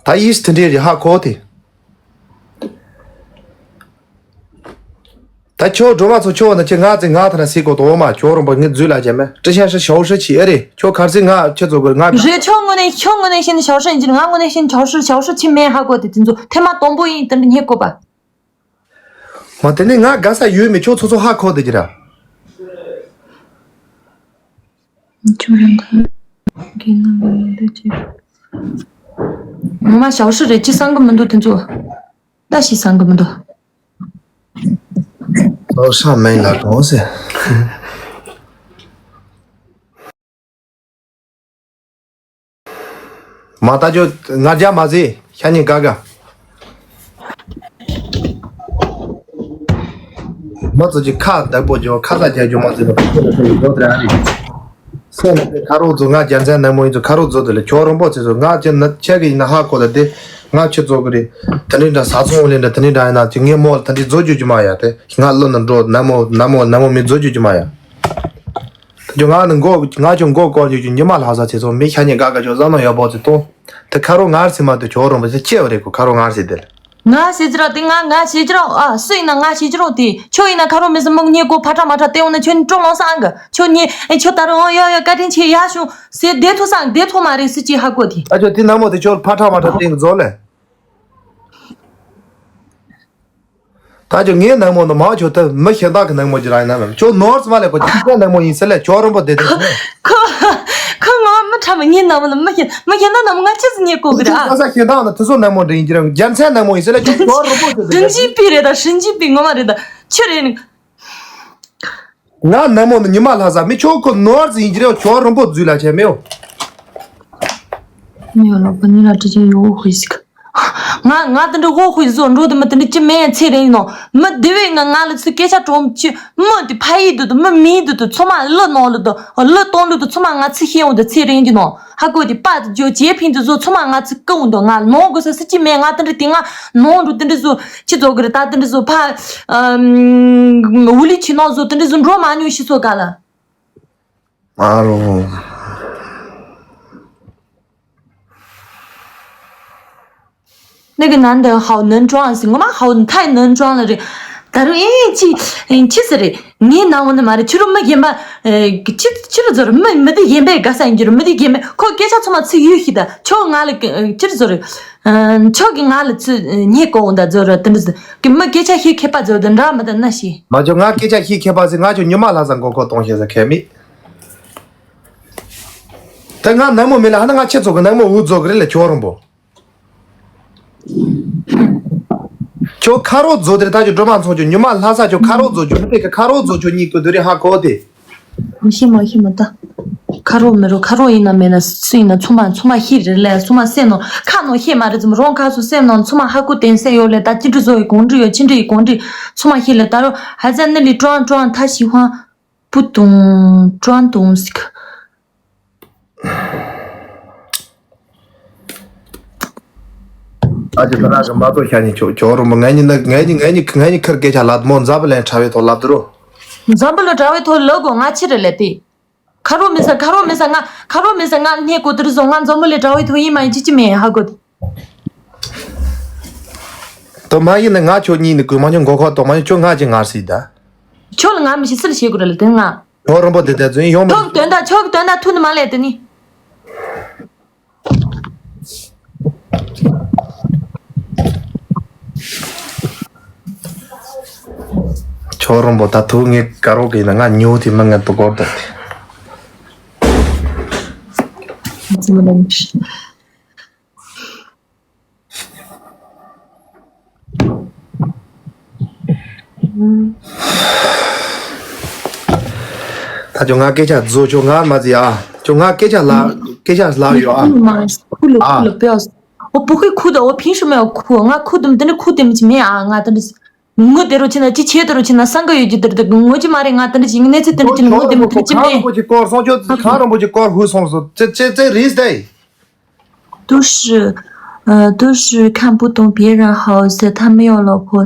ད་ཡིས་དེ་འདྲའི་རེད་ཧ་གོ་དེ། ད་ཁྱོད་སྒྲོལ་མ་ཚོ་ཁྱོད་ན་ཁྱེད་ང་ཚེ་ང་ཐ་ན་སྲིད་གོ་དོ་མ་ཁྱོད་རང་པ་ངའི་རྫུས་ལ་བྱས་མེད་ཀྲི་ཤན་ཧྲི་ཞའོ་ཧྲི་ཆི་ཨེ་རེད། ཁྱོད་གར་སྲིད་ང་ཁྱེད་ཚོ་གོ་ང་རེད། ཁྱོད་ངོ་ནས་ཁྱོད་ངོ་ནས་ཤེས་ནས་ཞའོ་ཧྲི་ཡིན་གྱི་ང་ངོ་ནས་ཤེས་ནས་ཞའོ་ཧྲི་ཞའོ་ཧྲི་ཆི་མེད་ཧ་གོ་དེ་དེ་ཚོ་ཐེངས་མ་དང་པོ་ཡིན་དེ་འདྲ་རྙེད་དགོས་པ། མ་དེ་ནས་ང་དགའ་ས་ཡོད་མེད་ཁྱོད་ཚོ་ཚོ་ཧ་གོ་དེ་གྱི་ར། ཁྱོད་རང་ག་གི་ང་ང་འདི་ཅི། ངོ་མ་ཞའོ་ཧྲི་རེད་ཅི་བསམ་གི་མི་འདུག་དེ་ཚོ། ད་ཤི་བསམ་གི་མི་འདུག་ལོ་ཧྲ་མེན་ལ་གོང་ཟེར། མ་ལྟ་ཅོ་ང་རྒྱ་མ་ཟེ་ཤ་ཉེ་ག་ག་མ་ཚོ་ཅི་ཁ་བདག་པོ་ཅོ་ཁ་ས་རྒྱ་ཅོ་མ་ཟེ་ལ་ཁ་རོག་ཚོ་ང་རྒྱ་མཚན་ནང་མོ་ཡིན་ཚོ་ཁ་རོག་ཚོ་དེ་ལ་ཁྱོད་རོང་པོ་ཚེ་ཚོ་ང་ཅི་ན་ཆེ་གི་ཡིན་ན་ཧ་གོ་ལ་དེ་ང་ཆེ་ཚོ་གི་རེད། དེ་འདྲ་ས་ཚོང་ལེན་འདྲ་དེ་འདྲ་ཡིན་ན་ཅི་ངའི་མོ་ལ་དེ་འདྲ་བཟོ་རྒྱུ་ཅི་མ་ཡ་དེ་ང་བློ་ན་འགྲོ་ནང་མོ་ནང་མོ་ནང་མོ་མི་བཟོ་རྒྱུ་ཅི་མ་ཡ། ད་ཅོ་ང་ནི་མགོ་ང་ཅོ་མགོ་སྐོར་ཉོ་རྒྱུ་ཉི་མ་ལྷ་ས་ཚེ་ཚོ་མི་ཤ་ཉེ་ག་ག་ཅོ་བཟང་ན་ཡག་པོ་ཚེ་གཏོང་། དེ་ཁ་རོག་ངར་སེ་མ་དེ་ཁྱོད་རོང་པོ་ཚེ་ཆེ་བ་རེད་གོ་ཁ་རོག་ངར་སེ་དེ་ལ། ང་ཤེས་ཀྱི་རོགས་དེ་ང་ང་ཤེས་ཀྱི་རོགས་ཨ་སུ་ཡིན་ན་ང་ཤེས་ཀྱི་རོགས་དེ་ཁྱོད་ཡིན་ན་ཁ་རོག་མི་སྲིད་མོ་ཉེ་གོ་ཕ་ཁྲ་མ་ཁྲ་དེ་འོ་ན་ཁྱོད་ནི་སྤྲོ་ལོང་སང་གི་ཁྱོད་ཉེ་ཨེ་ཁྱོད་ད་རུང་ཨོ་ཡོ་ཡོ་བཀའ་དྲིན་ཆེ་ཡ་ཤུ་ཟེ་བདེ་ཐུ་སང་བདེ་ཐུ་མ་རེད་སུ་ཅི་ཧ་གོ་དེ། ཨ་ཅོ་དེ་ནང་མོ་དེ་ཁྱོད་ཕ་ཁྲ་མ་ཁྲ་དེ་ངི་རྫོགས་ལེ། ད་ཅོ་ངའི་ནང་མོ་ནི་མ་ཁྱོད་ད་མི་ཤེས་ད་གི་ནང་མོ་ཅི་ར་ཡིན་ན་ལ་ཁྱོད་ནོར་ཙམ་ལེ་གོ་ཅི་ནང་མོ་ཡིན་ཟེར་ལེ་ཁྱོད་རོང་པོ་དེ་དེ་ཁོ་ཁོ་ངོ་མི་ཁྲ་མི་ངའི་ནང་མོ་ནི་མི་ཤེས་མི་ཤེས་ན་ནང་མོ་ང་ཆི་ཟིག་ཉེ་གོ་གི་ར། ཁོ་ཁ་ས་ཤེས་ད་ནི་དེ་ཚོ་ནང་མོ་འདྲ་ཡིན་གྱི་ར་རྒྱལ་མཚན་ནང་མོ་ཡིན་ཟེར་ལེ་ཁྱོད་ཁྱོད་རོང་པོ་དེ་དེ་སྲིན་བྱིའུ་པི་རེད་ད་སྲིན་བྱིའུ་པི་ངོ་མ་རེད་ད་ཆི་རེད་ནི། ང་ནང་མོ་ནི་ཉི་མ་ལྷ་ས་མི་ཁྱོད་ཁོ་ནོར་ཟིག་ཡིན་གྱི་ར་ཁྱོད་རོང་པོ་རྫུས་ལ་ཆེ་མེའོ། མེའོ་ལོ་པ་ཉི་ལ་ཏྲི་ཅི་ཡོ་ཧུ་ཤིག་ང་ང་དེ་འདྲ་ཧོ་ཧུ་བཟོ་འགྲོ་དེ་མི་དེ་འདྲ་ཅི་མེད་ཚེ་རིང་ནོ་མི་དེ་བས་ང་ང་ལ་ཚུ་སྐད་ཆ་གྲོང་ཆུ་མི་དེ་ཕ་ཡི་དུ་དུ་མི་མིའི་དུ་དུ་ཚོ་མ་གླུ་ནང་ལ་དུ་གླུ་གཏོང་ལུ་དུ་ཚོ་མ་ང་ཚུ་ཤེས་འོང་དུ་ཚེ་རིང་གི་ནོ་ཧ་གོ་དེ་པ་དུ་ཇོ་ཇེ་ཕིན་དུ་བཟོ་ཚོ་མ་ང་ཚུ་ཀི་འོང་དུ་ང་ནོ་གོ་ས་སི་ཅི་མེད་ང་དེ་འདྲ་དེ་ང་ནོ་འགྲོ་དེ་འདྲ་བཟོ་ཆི་བཟོ་གི་རེད་ད་དེ་འདྲ་བཟོ་ཕ་ཨམ་ཝུ་ལི་ཆི་ནོ་བཟོ་དེ་འདྲ་བཟོ་འགྲོ་མ་ཉུ་ཤི་སོ་ག་ལ། ཨ་རོ།那个男的好能装是我妈好太能装了这。ད་རུང་ཨེ་ཅི་ཨེ་ཅི་ཟེར་རེད་ངའི་ནང་འོ་ན་མ་རེད་ཕྱི་རུ་མི་གཞན་པ་ཨེ་ཅི་ཕྱི་རུ་ཟེར་མི་མི་དེ་གཞན་པའི་དགའ་ས་ཡིན་གྱི་རུ་མི་དེ་གཞན་པའི་ཁོ་སྐད་ཆ་ཚང་མ་ཚིག་ཡུལ་ཤིག་ད་ཁྱོད་ང་ལ་ཨེ་ཅི་ཟེར་རེད་ཨེ་ཁྱོད་ཀྱི་ང་ལ་ཚིག་ཉེ་གོ་འོང་ད་ཟེར་རེད་དེ་འདྲ་ཟེར་གི་མི་སྐད་ཆ་ཤེས་མཁས་པ་ཟེར་དེ་འདྲ་མི་ད་ན་ཤེས། མ་ཁྱོད་ང་སྐད་ཆ་ཤེས་མཁས་པ་ཟེར་ང་ཁྱོད་ཉི་མ་ལྷ་ས་མགོ་སྐོར་གཏོང་ཤེས་ཟེར་མཁས་མི། ད་ང་ནག་མོ་མིན་ལ་ཧ་ན་ང་ཁྱེད་ཚོ་གི་ནག་མོ་འུ་རྫོགས་གི་རེད་ལ་ཁྱོད་རང་པོ། ཁྱོད་ཁ་རོག་རྫོགས་དེ་རེད་ད་ཁྱོད་སྒྲོལ་མ་ཚོང་ཁྱོད་ཉི་མ་ལྷ་ས་ཁྱོད་ཁ་རོག་རྫོགས་ཁྱོད་མི་དེ་གི་ཁ་རོག་རྫོགས་ཁྱོད་གཉིས་ཀྱི་དུ་རེད་ཧ་གོ་དེ། མ་ཤེས་མ་ཤེས་མ་ད། ཁ་རོག་མི་རོག་ཁ་རོག་ཡིན་ན་མེད་ན་སུ་ཡིན་ན་ཚང་མ་ཚང་མ་ཤེས་རེད་ལས། ཚང་མ་སེམས་ནང་ཁ་ནང་ཤེས་མ་རེད་ཙམ་རང་ཁ་སོ་སེམས་ནང་ཚང་མ་ཧ་གོ་བསྟན་སེམས་ཡོད་ལས། ད་ཅི་འདྲ་བཟོ་ཡི་གང་འདྲ་ཡོད་ཅི་འདྲ་ཡི་གང་འདྲ་ཚང་མ་ཤེས་ལས། ད་རུང་ཧ་ཟ་ནི་ལི་ཀྲོང་ཀྲོང་ཐ་ཤི་ཧོང་པུ་ཏུང་ཀྲོང་ཏུང་སི་ཁ། ཨ་ཅེ་ད་རང་གི་མ་གཏོགས་ཤ་ཉེ་ཁྱོད་ཁྱོད་རུ་མོ་ངའི་ཉིན་ན་ངའི་ཉིན་ངའི་ཉིན་ངའི་ཉིན་ཁར་སྐད་ཆ་ལབ་མོ་འཛམ་བུ་གླིང་གྲྭ་བའི་ཐོག་ལབ་དུ་རུ། འཛམ་བུ་གླིང་གྲྭ་བའི་ཐོག་ལབ་དགོས་ང་ཕྱི་རུ་ལས་པས། ཁ་རོག་མི་ཟ་ཁ་རོག་མི་ཟ་ང་ཁ་རོག་མི་ཟ་ང་སྣེ་གོ་དུར་བཟོ་ང་འཛམ་བུ་གླིང་གྲྭ་བའི་ཐོག་ཡིན་མ་ཡིན་ཅི་ཅི་མེད་ཧ་གོ། དོ་མ་ཡིན་ན་ང་ཁྱོད་གཉིས་ནི་གོས་མ་ཉོ་མགོ་ཁོག་དོ་མ་ཉོ་ཁྱོད་ང་ཅི་ངར་སྲིད་ད། ཁྱོད་ལ་ང་མི་ཤི་སིལ་བྱེད་དགོས་ར་ལ་དེ་ང་། ཁྱོད་རོན་པོ་དེ་དེ་ཚོ་ཡིན་ཡོང་མ། ཁྱོད་དོན་དག་ཁྱོད་ཀྱི་དོན་དག་ཐུག་ནི་མ་ལས་དེ་ནི། ཁྱོད་རོན་པོ་ད་ཐུག་ངས་དཀར་རོགས་ཀྱི་ཡིན་ན་ང་ཉོ་དེ་མི་ངན་པོ་སྐོར་དང་དེ། ད་ཁྱོད་ང་སྐད་ཆ་བཟོ་ཁྱོད་ང་མ་ཟི་ཨ། ཁྱོད་ང་སྐད་ཆ་ལ་སྐད་ཆ་ལ་ཡོད་ཨ། ཁུ་ལ་ཨ། ཁུ་ལ་པེ་ཨ། ཨོ་བུ་ཁུ་ཁུ་ད་ཨོ་ཕིན་ཤུ་མེ་ཨོ་ཁུ་ང་ཁུ་དུམ་དེ་ནི་ཁུ་དེ་མི་ཅི་མེ་ཨ་ང་དེ་ནི། ངོ་དེ་རུ་ཕྱིན་ན་ཅི་བྱེད་དེ་རུ་ཕྱིན་ན་སང་ག་ཡོད་ཀྱི་དེར་དེ་ངོ་ཅི་མ་རེད་ང་དེ་འདྲ་ཅིག་གནས་ཚུལ་དེ་འདྲ་ཅིག་ངོ་དེ་མི་དེ་འདྲ་ཅིག་མེད། ཁོ་ཁང་རིན་པོ་ཆེ་སྐོར་སོང་ཁྱོད་ཁང་རིན་པོ་ཆེ་སྐོར་ཧུད་སོང་སོ་ཙེ་ཙེ་ཙེ་རིས་ཏེ། 都是，呃，都是看不懂别人好色，他没有老婆，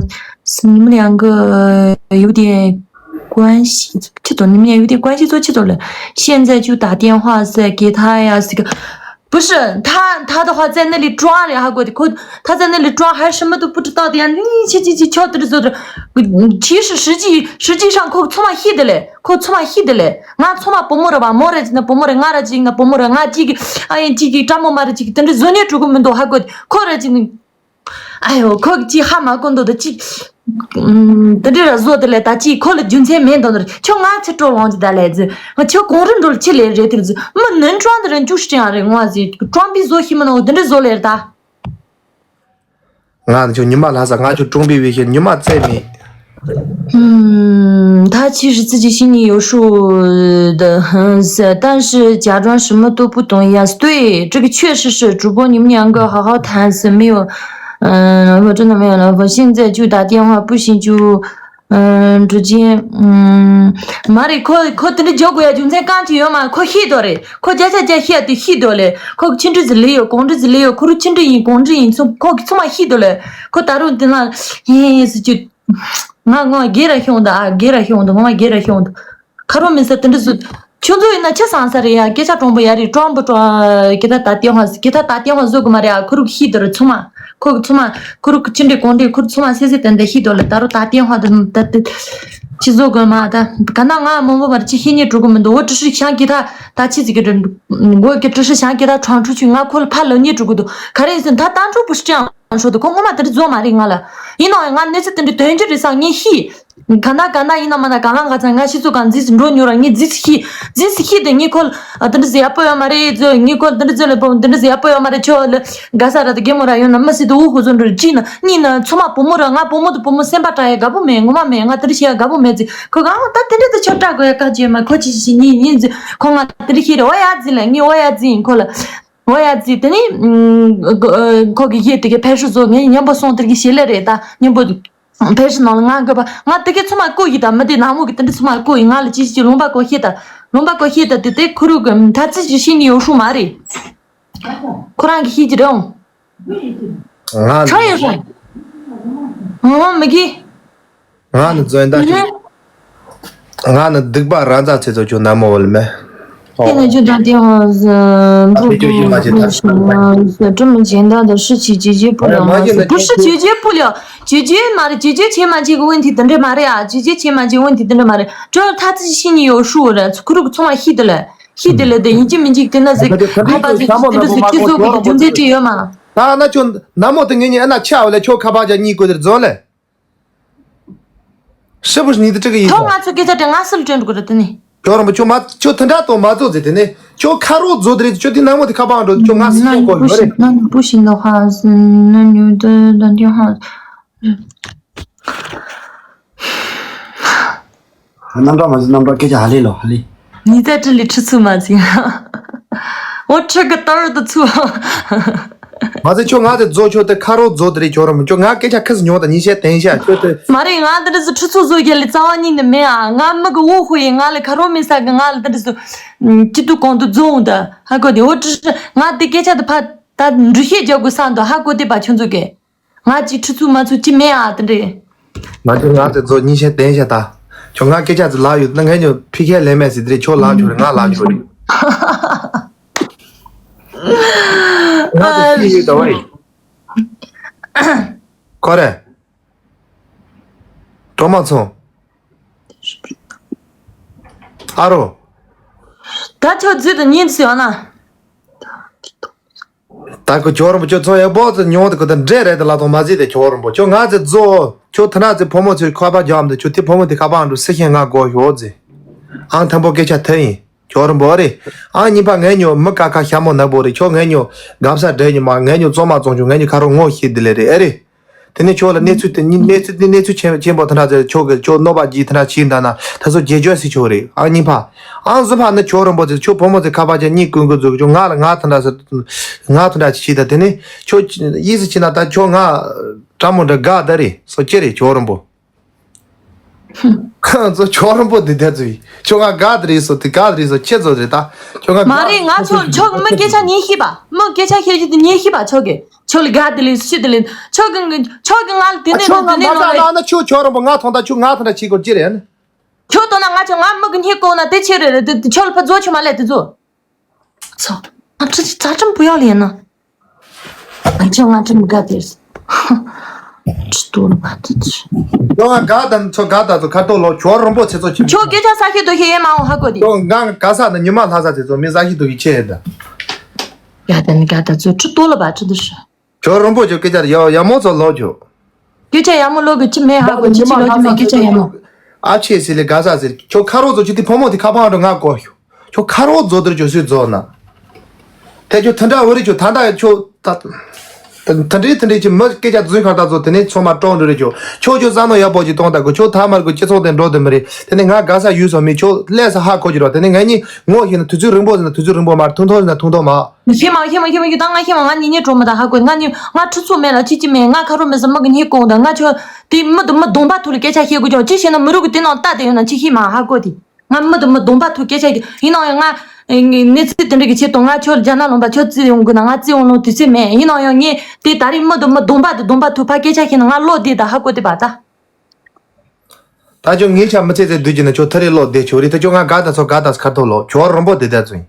你们两个有点关系，这种你们俩有点关系做这种了，现在就打电话噻给他呀，这个，不是他，他的话在那里装人，还给我的，他在那里装，还什么都不知道的呀，你去去去，敲得这这，其实实际实际上，可从嘛黑的嘞。 ཁོ་ཚང་མ་ཤི་དེ་ལས་ང་ཚང་མ་བུ་མོ་ར་བ་མོ་ར་ཅིག་ན་བུ་མོ་ར་ང་ར་ཅིག་ན་བུ་མོ་ར་ང་ཅིག་གི་ཨ་ཡིན་ཅིག་གི་ཀྲ་མོ་མ་ར་ཅིག་གི་དེ་འདྲ་བཟོ་ནས་འགྲོ་གི་མི་འདུག་ཧ་གོ་ཁོ་ར་ཅིག་ནི་ཨ་ཡོ་ཁོ་གི་ཅིག་ཧ་མ་གོ་འདུག་ད་ཅིག་དེ་འདྲ་ར་བཟོ་དེ་ལས་ད་ཅིག་ཁོ་ལ་རྒྱུ་མཚན་མེད་འདུག་ཁྱོད་ང་ཚེ་སྤྲོ་ལོང་ཅིག་ད་ལས་ཟི་ང་ཁྱོད་གོང་རིམ་འགྲོ་ལ་ཅི་ལས་རེད་དེར་ཟི་མི་ནན་ཀྲང་དེ་ར་འཇུག་སྲིད་ཡང་རེད་ངོ་ཟི་ཀྲང་པི་བཟོ་ཤི་མི་ནོ་དེ་འདྲ་བཟོ་ལས་ར་ད། ང་ཚོ་ཉི་མ་ལྷ་ས་ང་ཚོ་ཀྲུང་པའི་བེ་ཤེར་ཉི་མ་རྩེ་མེད། 嗯，他其实自己心里有数的，嗯，是，但是假装什么都不懂一样。对，这个确实是，主播你们两个好好谈是没有，嗯，我真的没有了。我现在就打电话，不行就，嗯，直接，嗯，མ་རེད་ཁོ་ཁོ་དེ་འདྲ་འཇོག་དགོས་ཡ་རྒྱུ་མཚན་གང་ཅི་ཡོད་མ་ཁོ་ཤེས་དོ་རེད་ཁོ་བརྒྱ་ཆ་བརྒྱ་ཤེས་དེ་ཤེས་དོ་ལེ་ཁོ་ཆི་འདྲ་ཟི་ལེ་ཡོད་གང་འདྲ་ཟི་ལེ་ཡོད་ཁོ་རུ་ཆི་འདྲ་ཡིན་གང་འདྲ་ཡིན་ཚོ་ཁོ་ཚོ་མ་ཤེས་དོ་ལེ་ཁོ་ད་རུང་དེ་ན་ཧེ་ཧེ་ཟི་ཅུ། ང་ང་སྒེར་ར་ཤོང་ད་ཨ་སྒེར་ར་ཤོང་ད་ང་མ་སྒེར་ར་ཤོང་ད་ཁ་རོ་མི་ས་དེ་འདྲ་ཟུ། ཁྱོད་ཚོ་ཡིན་ན་ཆི་སང་ས་རེད་ཡ་སྐད་ཆ་དྲང་པོ་ཡ་རེད་དྲང་པོ་དྲང་སྐད་ད་ད་ལྟེ་ཧོ་སྐད་ད་ད་ལྟེ་ཧོ་བཟོ་གི་མ་རེད་ཨ་ཁུ་རུ་ཤི་དོ་རེད་ཚོ་མ་ཁོ་གི་ཚོ་མ་ཁུ་རུ་གི་ཆི་འདྲ་གོང་འདྲ་ཁུ་རུ་ཚོ་མ་སེ་སེ་དེ་འདྲ་ཤི་དོ་ལེ་ད་རུ་ད་ལྟེ་ཧོ་དེ་ད་དེ་ཆི་བཟོ་གི་མ་ད་ག་ན་ང་མང་པོ་མ་རེད་ཆི་ཤེས་ཉེ་འགྲོ་གི་མི་འདུག་འོ་ཀྲི་ཧྲི་ཤང་སྐད་ད་ད་ཆི་ཟིག་གི་འགོ་གི་ཀྲི་ཧྲི་ཤང་སྐད་ད་དྲང་ཁྲུ་ཆུ་ང་ཁོ་ལ་ཕ་ལོ་ཉེ་འགྲོ་གི་འདུག་ག་རེ་ཡིན་ཟིན་ད་ད་འགྲོ་བུ་ཤི་ཅང་། ཧྲོ་དུ་ཁོ་ངོ་མ་དེ་འདྲ་བཟོ་མ་རེད་ང་ལ། ཡིན་ནའང་ང་གནས་ཚུལ་དེ་འདྲ་དོན་རྒྱུ་རེད་སང་ངས་ཤི། ག་ན་ག་ན་ཡིན་ན་མ་ན་ག་ལ་ག་ཚ་ང་ཤི་ཚོ་གང་རྫིས་སུ་འགྲོ་མྱོང་ར་ངས་རྫིས་སུ་ཤི། རྫིས་སུ་ཤི་དེ་ངས་ཁོ་ལ་ཨ་དེ་འདྲ་ཟེ་ཡ་པོ་ཡོད་མ་རེད་ཚོ་ངས་ཁོ་ལ་དེ་འདྲ་ཚོ་ལ་པོ་དེ་འདྲ་ཟེ་ཡ་པོ་ཡོད་མ་རེད་ཁྱོད་ལ་ག་ས་ར་དེ་གེ་མོ་ར་ཡོད་ན་མ་སི་དུ་འུ་ཧུ་ཚོ་འགྲོ་ར་ཅི་ན་གཉིས་ན་ཚོ་མ་བུ་མོ་ར་ང་བུ་མོ་དུ་བུ་མོ་སེམས་པ་དྲ་ཡ་དགའ་པོ་མེད་ངོ་མ་མེད་ང་དེ་འདྲ་ཤི་ཡ་དགའ་པོ་མེད་ཚེ་ཁོ་གང་ད་དེ་འདྲ་དུ་ཆོ་དྲ་དགོས་ཡ་ག་ཅེ་མ་ཁོ་ཅི་ཤི་ཤི་གཉིས་ཡིན་ཚེ་ཁོ་ང་དེ་འདྲ་ཤི་རེད་འོ་ཡ་རྫིས་ལ་ངས་འོ་ཡ་རྫིས་ཡིན་ཁོ་ལ། འོ་ཡ་རྫི་དེ་ནི་ཁོ་གི་ཡེ་དེ་གི་ཕལ་ཤུ་བཟོ་ངའི་མཉམ་པོ་སོང་དེ་གི་ཞེ་ལེ་རེད་ད་མཉམ་པོ་ཕལ་ཤུ་ནང་ལ་ང་དགོས་པ་ང་དེ་གི་ཚོ་མ་ཀོ་ཡི་ད་མི་དེ་ནག་མོ་གི་དེ་འདྲ་ཚོ་མ་ཀོ་ཡི་ང་ལ་ཅི་ཅི་ལུང་པ་ཀོ་ཤེ་ད་ལུང་པ་ཀོ་ཤེ་ད་དེ་དེ་ཁུ་རུ་གི་ཐ་ཚི་ཅི་ཤེས་ནི་ཡོ་ཧྲུ་མ་རེད། ཁོ་རང་གི་ཤེས་ཀྱི་རེད་འོང་། ང་ཆ་ཡོད་ཧྲུ། ཨོ་མི་གི་ང་ནི་རྫོན་ད་ཅིག་ང་ནི་སྡིག་པ་ར་མཛའ་ཚེ་ཚོ་ཁྱོད་ནན་མོ་བོ་ལ་མེ། 现在就打电话，呃，不不不是什么，这么简单的事情解决不了吗？不是解决不了，解决嘛的，解决钱嘛这个问题等着嘛的呀，解决钱嘛这个问题等着嘛的，主要他自己心里有数的，可能从来黑的了，黑的了的，已经没这个那是，还把这这个是去做过的中间这样嘛。那那就那么等给你那吃好了，就卡巴叫你过点走了。 是不是你的这个意思？ ཐོག་ང་ཚོ་སྐད་ཆ་དྲན་ང་སུ་ལ་དྲན་འགྲོ་གི་རེད་དེ་ནི། ཁྱོད་རང་མ་ཁྱོད་མ་ཁྱོད་དེ་འདྲ་གཏོང་མ་བཟོ་ཟེར་དེ་ནི་ཁྱོད་ཁ་རོག་བཟོ་དེ་རེད་ཁྱོད་དེ་ནང་མོ་དེ་ཁ་པང་འགྲོ་ཁྱོད་ང་སུ་གཏོང་དགོས་ཡོད་རེད། 那你不行，那你不行的话，那你的打电话。 རྣམ་གྲངས་མ་ཟིན་རྣམ་གྲངས་སྐད་ཆ་ཧ་ལས་ལོ་ཧ་ལས། ཉི་ཚེ་ཁྲི་ལས་ཁྲི་ཚུ་མ་ཚིག་འོ་ཁྲི་གི་ཏར་དུ་ཚུ། མ་ཚད་ཁྱོད་ང་དེ་རྫོ་ཁྱོད་དེ་ཁ་རོག་རྫོ་དེ་རེད། ཁྱོད་ར་མོ་ཁྱོད་ང་སྐད་ཆ་ཁ་སི་ཉོ་དང་ཉི་ཤེ་བསྟན་ཤ་ཁྱོད་དེ། མ་རེད། ང་འདི་འདྲ་སུ་ཁྲི་ཚུ་བཟོ་རྒྱ་ལས་རྩ་བ་ཉིད་ནས་མེད་ཨ། ང་མི་གི་འོ་ཧུ་ཡིན། ང་ལ་ཁ་རོག་མི་ས་གི་ང་ལ་འདི་འདྲ་སུ་སྐྱིད་སྡུག་གང་དུ་རྫོ་འོང་ད་ཧ་གོ་དེ། འོ་ཁྲི་ང་དེ་སྐད་ཆ་དེ་ཕ་ད་འགྲུལ་བཤད་རྒྱག་དགོས་ས་འདུག་ཧ་གོ་དེ་པ་ཁྱོད་ཚོ་གི། ང་ཅིག་ཁྲི་ཚུགས་མ་ཚུགས་ཅི་མེད་ཨ་དེ་འདྲས། ང་ཚོ་ང་ཚོ་རྫོ་གཉིས་ཆེན་བསྟན་བྱ་ད། ཁྱོད་ང་སྐད་ཆ་ཚོ་ལབ་ཡོད་ན་ངས་ཉོ་ཕི་ཁའི་ལས་མེད་ཟེར་དེ་རེད། ཁྱོད་ལབ་ཆོག་རེད། ང་ལབ་ཆོག་རེད། ང་ཚོ་ཤི་ཡོད་ད་བ་ཡིན། ཁོ་རེ། གྲོ་མ་ཚོང་། ཨ་རོ། ད་ཁྱོད་རྫུས་དང་ཉིན་ཟེར་ཡོང་ན། ད་ཁོ་ཇོ་རིན་པོ་ཆེ་ཚོ་ཡག་པོ་ཚོ་ཉོ་དེ་ཁོ་ད་འདྲེ་རེད་དེ་ལ་ཐོང་མ་ཟིག་དེ་ཇོ་རིན་པོ་ཆེ་ང་ཚེ་རྫོ་ཁྱོད་ཐ་ན་ཚེ་ཕོ་མོ་ཚོའི་ཁ་པར་རྒྱབ་འདི་ཁྱོད་དེ་ཕོ་མོ་དེ་ཁ་པར་འགྲོ་སི་ཤེས་ང་དགོས་ཞོག་ཟེ། ཨང་ཐམ་པོ་སྐད་ཆ་ཐད་ཡིན་ཇོ་རིན་པོ་རེད། ཨང་གཉིས་པ་ངས་ཉོ་མི་ཀ་ཁ་ཤ་མོ་ནག་པོ་རེད། ཁྱོད་ངས་ཉོ་གབ་ས་འདྲེ་ཉོ་མ་ངས་ཉོ་བཙོང་མ་བཙོང་ཆུ་ངས་ཉོ་ཁ་རོག་ངོ་ཤེས་དེ་ལས་རེད་ཨེ་རེད། དེ་ནས་ཁྱོད་ལ་གནས་ཚུལ་དེ་གནས་ཚུལ་གནས་ཚུལ་ཆེན་ཆེན་པོ་དེ་འདྲ་ཚེ་ཁྱོད་ཀྱི་ཁྱོད་གནོད་པ་གྱིས་དེ་འདྲ་བྱིས་འདྲ་ན་ད་ཚོ་རྗེས་འཇོག་སྲིད་ཆོག་རེད། ཨང་གཉིས་པ། ཨང་གསུམ་པ་ནི་ཁྱོད་རིན་པོ་ཆེ་ཁྱོད་བུ་མོ་ཚེ་ཁ་པར་ཅན་གཉིས་ཀུན་ཀུན་ཚོ་ཁྱོད་ང་ལ་ང་དེ་འདྲ་ཟེར། ང་དེ་འདྲ་བྱིས་ད་དེ་ནས་ཁྱོད་ཡིད་སུ་ཆེ་ན་ད་ཁྱོད་ང་དྲ་མོ་འདྲ་དགའ་ད་རེད་སོ་ཅི་རེད་ཁྱོད་རིན་པོ། ཁོང་ཚོ་ཁྱོད་རིན་པོ་འདི་འདྲ་ཚོ་ཡིན་ཁྱོད་ང་དགའ་ད་རེད་སོ་དེ་དགའ་ད་རེད་སོ་ཁྱེད་ཚོ་རེད་ད། ཁྱོད་ང་མ་རེད། ང་ཁྱོད་ཁྱོད་མི་སྐད་ཆ་ཉན་ཤེས་པ་མི་སྐད་ཆ་བཤད་རྒྱུ་དེ་ཉན་ཤེས་པ་ཁྱོད་ཀྱི། ཁྱོད་ལ་དགའ་དེ་ལས་སུ་ཤི་དེ་ལས་ཁྱོད་ཀྱི་ཁྱོད་ཀྱི་ང་ལ་དེ་ནས་ཁྱོད་ནས་ང་དེ་ནས་མ་ལོག་ལས། ཟ་ན་ན་ཁྱོད་ཁྱོད་རང་པོ་ང་ཐོང་ད་ཁྱོད་ང་ཐོང་ད་ཆི་གོ་ཅི་རེད་ཨ་ནི། ཁྱོད་ཐོང་ན་ང་ཁྱོད་ང་མི་གི་སྙིང་གོང་ན་དེ་ཆི་རེད་རེད་དེ་ཁྱོད་ལ་ཕ་རྫོགས་ཆུ་མ་ལས་དེ་རྫོགས། ཚོ། ང་ཁྲི་ཆ་ཁྲིམས་བུ་ཡག་ལས་ན། ང་ཁྱོད་ང་ཁྲིམས་དགའ་དེ། ཁྲི་ཏོ་ལ་མ་དེ་ཆི། ཁྱོད་ང་དགའ་དང་ཚོ་དགའ་དང་ཚོ་ཁ་ཏོ་ལོ་ཁྱོད་རང་པོ་ཚེ་ཚོ་ཆི། ཁྱོད་སྐད་ཆ་ས་ཁྱི་དོ་ཤེས་ཡེ་མ་འོང་ཧ་གོ་དེ། ཁྱོད་ང་དགའ་ས་ན་ཉི་མ་ལྷ་ས་ཚེ་ཚོ་མི་ས་ཁྱི་དོ་ཡི་ཆེ་ཡེ་ད། དགའ་དང་དགའ་དང་ཚོ་ཁྲི་ཏོ་ལ་བ་ཁྲི་དོ་ཤི། ཁྱོད་རིན་པོ་ཆེ་སྐད་ཆ་ཡ་ཡ་མོ་ཚོ་ལོག་ཁྱོད། སྐད་ཆ་ཡ་མོ་ལོག་གི་ཅི་མེད་ཧ་གོ་ཅི་ཅི་ལོག་ཅི་མེད་སྐད་ཆ་ཡ་མོ། ཨ་ཆེ་ཟེར་ལེ་ག་ས་ཟེར་ཁྱོད་ཁ་རོག་ཚོ་ཅི་དེ་ཕོ་མོ་དེ་ཁ་པང་འགྲོ་ང་གོ་ཤོ། ཁྱོད་ཁ་རོག་ཚོ་དེར་ཁྱོད་སུས་ཚོ་ན། དེ་ཁྱོད་ཐ་འདྲ་འོ་རེ་ཁྱོད་ད་ལྟ་ཁྱོད་ད། ད་འདྲེ་ད་འདྲེ་ཅི་མི་སྐད་ཆ་རྫུན་ཁར་ད་ཚོ་དེ་ནས་ཚོ་མ་སྤྲོ་འགྲོ་རེ་ཁྱོད་ཁྱོད་ཁྱོད་བསམ་བློ་ཡག་པོ་ཅིག་གཏོང་ད་གོ་ཁྱོད་ཐ་མར་གོ་སྤྱི་ཚོགས་དེ་འགྲོ་དེ་མི་རེད། དེ་ནས་ང་ག་ས་ཡུལ་སོ་མི་ཁྱོད་ལས་ས་ཧ་གོ་ཅི་རོ་དེ་ནས་ང་གཉིས་ངོ་ཤེས་ན་དུས་ཚོད་རིང་པོ་ཟིན་ན་དུས་ཚོད་རིང་པོ་མ་རེད་ཐུང་ཐུང་ཟིན་ན་ཐུང་ཐུང་མ། ཤེས་མ་ཤེས་མ་ཤེས་མ་ཤེས་ད་ང་ཤེས་མ་ང་ཉིད་ཉིད་གྲོགས་མ་ད་ཧ་གོ་ང་ཉིད་ང་ཁྲི་ཚོ་མེད་ལ་ཅི་ཅི་མེད་ང་ཁ་རོག་མེད་ས་མི་གི་སྙིང་གོང་ད་ང་ཁྱོད་དེ་མི་དུ་མི་གདོང་པ་ཐུག་ལ་སྐད་ཆ་བཤད་དགོས་ཀྱང་ཅི་བཤད་ན་མི་རུག་གི་དེ་ནང་ལྟ་དེ་ཡོད་ན་ཅི་ཤེས་མ་ཧ་གོ་དེ་ང་མི་དུ་མི་གདོང་པ་ཐུག་སྐད་ཆ་གི་ཡིན་ནའང་ཡང་ང་གནས་ཚུལ་དེ་འདྲ་གི་ཆེད་དུ་ང་ཁྱོད་རྒྱ་ནག་ལུང་པ་ཁྱོད་རྩིས་ཡོང་དགོས་ན་ང་རྩིས་ཡོང་ལོང་དུས་ཚོད་མེད་ཡིན་ནའང་ཡང་ངས་དེ་ད་རེས་མི་དུ་མི་གདོང་པ་དུ་གདོང་པ་ཐུག་ཕ་སྐད་ཆ་བཤད་ན་ང་བློ་བདེ་ད་ཧ་གོ་དེ་བ་ད། ད་ཁྱོད་ངའི་ཆ་མི་ཚེ་ཚེ་སྡུག་གི་ན་ཁྱོད་ཐ་རེ་ལོག་བསྡད་ཆོག་རེད་ད་ཁྱོད་ང་དགའ་ད་ཚོ་དགའ་ད་ཁ་ཐོག་ལོག་ཁྱོད་རོང་པོ་བསྡད་ད་ཚོ་ཡིན།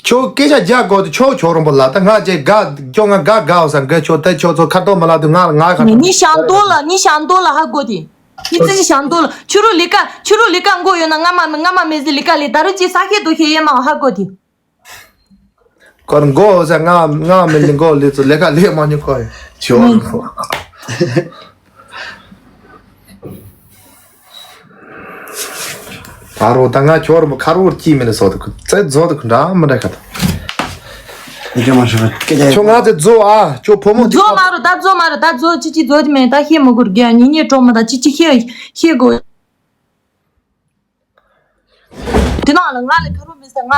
ཁྱོད་སྐད་ཆ་རྒྱག་དགོས་དུ་ཁྱོད་ཁྱོད་རོང་པོ་ལ་ད་ང་ཅེ་དགའ་ཁྱོད་ང་དགའ་དགའ་བ་ས་འགའ་ཁྱོད་ད་ཁྱོད་ཚོ་ཁ་ཐོག་མ་ལ་དུ་ང་ལ་ང་ཁ་ཐོག་ནི་ཤང་ཏོ་ལ་ནི་ཤང་ཏོ་ལ་ཧ་གོ་དེ། ནི་ཙི་ནི་ཤང་ཏོ་ལ་ཆུ་རུ་ལི་ཀ་ཆུ་རུ་ལི་ཀ་མགོ་ཡོད་ན་ང་མ་ང་མ་མེ་ཟི་ལི་ཀ་ལི་ད་རུ་ཅི་ས་ཁེ་དུ་ཤེ་ཡེ་མ་ཧ་གོ་དེ། ཁོར་མགོ་ཟ་ང་ང་མི་ལི་མགོ་ལི་ཚོ་ལས་ཀ་ལས་མ་ཉོ་ཁོ་ཡོད་ཆོ། ཨ་རོ་ད་ང་ཁྱོར་མོ་ཁ་རོ་ཀྱི་མི་ལ་སོ་ད་ཁུ་ཚེ་རྫོ་ད་ཁུ་འདྲ་མི་འདྲ་ཁ་ད། ཁྱོད་ང་ཚེ་རྫོ་ཨ་ཁྱོད་ཕོ་མོ་ཏི་རྫོ་མ་རོ་ད་རྫོ་མ་རོ་ད་རྫོ་ཅི་ཅི་རྫོ་ཅི་མེད་ད་ཤེས་མི་དགོས་རྒྱ་ཉིན་ཉིན་གྲོགས་མི་ད་ཅི་ཅི་ཤེས་ཤེས་དགོས། དེ་ནང་ལ་ང་ལ་ཁ་རོག་མི་ཟ་ང་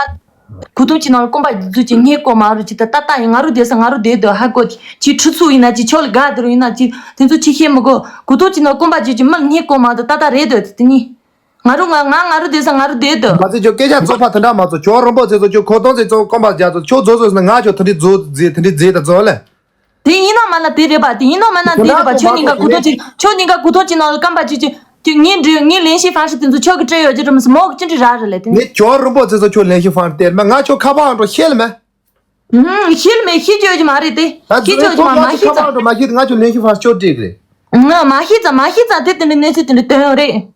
གུ་དུང་ཅི་ནང་ལ་སྐོམ་པ་རྫུ་ཅི་ངས་གོ་མ་རུ་ཅི་ད་ཏ་ཏ་ཡིན་ང་རུ་དེ་ས་ང་རུ་དེ་དོ་ཧ་གོ་ཅི་ཁྲི་ཚུ་ཡིན་ན་ཅི་ཆོ་ལ་དགའ་དེ་རུ་ཡིན་ན་ཅི་དེ་ཚོ་ཅི་ཤེས་མི་གོ་གུ་དུང་ཅི་ནང་སྐོམ་པ་རྫུ་ཅི་མི་ལ་ངས་གོ་མ་དོ་ཏ་ཏ་རེད་དོ་དེ་ནི་ང་རུ་ང་ང་རུ་དེ་ས་ང་རུ་དེ་དོ། མ་ཚེ་ཁྱོད་སྐད་ཆ་རྫོགས་པ་དེ་འདྲ་མ་རྫོགས་ཁྱོད་རོང་པོ་ཚེ་ཚོ་ཁྱོད་ཁོ་སྟོང་ཚེ་ཚོ་སྐོམ་པ་རྒྱ་ཚོ་ཁྱོད་རྫོགས་རྫོགས་ཟེར་ན་ང་ཁྱོད་དེ་འདྲི་རྫོགས་རྫེ་དེ་འདྲི་རྫེ་ད་རྫོགས་ལེ། དེ་ཡིན་ནོ་མ་ན་དེ་རེད་པ། དེ་ཡིན་ནོ་མ་ན་དེ་རེད་པ། ཁྱོད་གཉིས་ཀ་གུ་དོ་ཅི་ཁྱོད་གཉིས་ཀ་གུ་དོ་ཅི་ནང་ལ་སྐམ་པ་ཅི་ཅི་ཅི་ངའི་འདྲི་ངའི་ལན་ཤི་ཧྥང་ཧྲི་དེ་ཚོ་ཁྱོད་ཀྱི་སྤྲད་ཡོད་ཅི་རེད་མི་སི་མོག་ཅི་འདྲི་ར་རེད་ལེ་དེ་ནི། ངས་ཁྱོད་རིན་པོ་ཆེ་ཚོ་ཁྱོད་ལན་ཤི་ཧྥང་ཧྲི་སྟེར་མ་ང་ཁྱོད་ཁ་པར་འགྲོ་ཤེལ་མེ། ཧུམ་ཤེལ་མེ་ཤི་ཅོ་ཅི་མ་རེད་དེ་ཤི་ཅོ་ཅི་མ་མ་ཤི་ཙ། ཁ་པར་འགྲོ་མ་ཤི་ང་ཁྱོད་ལན་ཤི་ཧྥང་ཧྲི་ཅོ་འགྲིག་རེད། ང་མ་ཤི་ཙ་མ་ཤི་ཙ་དེ་དེ་ནི་གནས་ཚུལ་དེ་འདྲི་དོན་ཡོད་རེད།